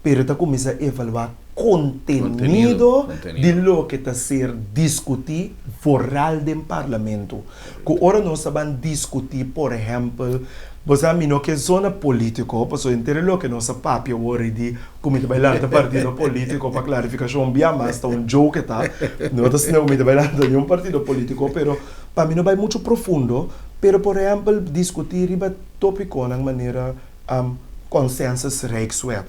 pero ta kuminsá evaluá kontenido di loke ta ser diskutí vooral den parlamento. Ku ora nos ta ban diskutí, por ehèmpel, bo sa mi no ke zona polítiko, pasobra henter e loke nos a papia awor ei di ku mi ta bai lanta partido polítiko pa klarifikashon bia mas ta un joke ta, no ta asina ku mi ta bai lanta niun partido polítiko, pero pa mi no bai muchu profundo, pero por ehèmpel diskutí riba tópikonan manera Consensus Rijkswet.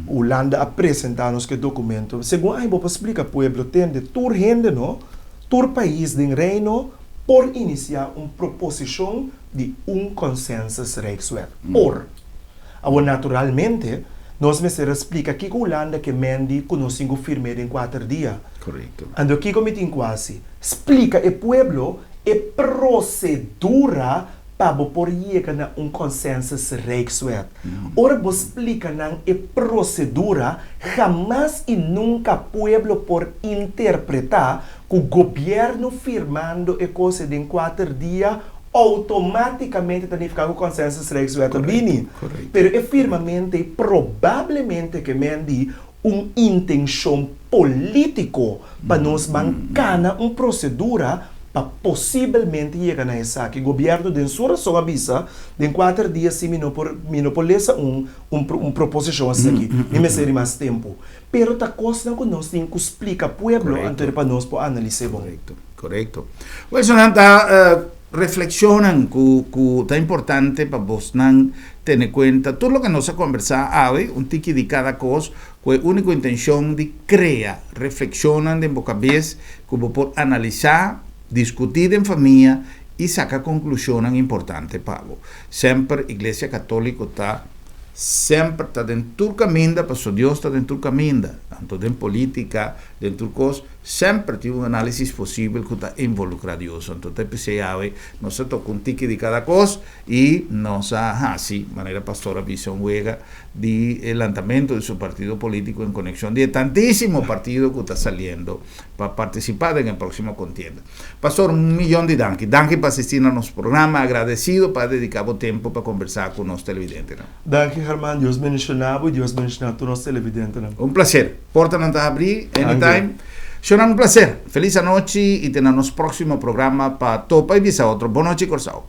Hulanda a presentá nos ku e dokumento. Segun ai bo por splika pueblo tende tur hende no. Tur pais den Reino por inisiá un proposishon di un Consensus Rijkswet. Por. Awor naturalmente nos mester a splika kiko Hulanda ke mendi ku nos tin ku firm'é den kuater dia. Anto kiko mi tin ku hasi? Splika e pueblo e prosedura pa bo por yega na un Consensus Rijkswet. Ora bo splika nan e prosedura, hamas i nunka pueblo por interpretá ku gobièrnu firmando e kos e den kuater dia outomátikamente ta nifiká ku Consensus Rijkswet a bini. Pero e firmamento ei probablemente ke men di un intenshon polítiko pa nos ban kana un prosedura pa posibelmente yega na esaki. Gobièrnu den su rason a bisa, den kuater dia si mi no por mi no por lesa un un un proposishon asina aki, mi mester di mas tempu. Pero ta kosnan ku nos tin ku splika pueblo anto pa nos por analis'é bon. Korekto, korekto. Wilson ta Reflekshonnan ku ku ta importante pa bosnan tene kuenta. Tur loke nos a kombersá awe, un tiki di kada kos, ku e úniko intenshon di krea reflekshonnan den bo kabes ku bo por analisá, diskutí den famia i saka konklushonnan importante pa bo. Semper Iglesia Katóliko ta semper ta den tur kaminda, pasobra Dios ta den tur kaminda, anto den polítika, den tur kos. Semper tin un análisis posibel ku ta involukrá Dios. Anto ta p'esei awe nos a toka un tiki di kada kos i nos a hasi, manera pastor a bisa, un wega di e lantamentu di su partido polítiko en konekshon di e tantísimo partido ku ta saliendo pa partisipá den e próksimo kontienda. Pastor, un miyon di danki. Danki pa asistí na nos programa. Agradesido pa a dediká bo tempu pa kombersá ku nos televidentenan. Danki Herman, Dios bendishoná bo i Dios bendishoná tur nos televidentenan. Un placer. Portanan ta habrí anytime. Shownan un placer. Feliz anochi i te na nos próximo programa pa topa i bisa otro. Bon nochi Kòrsou.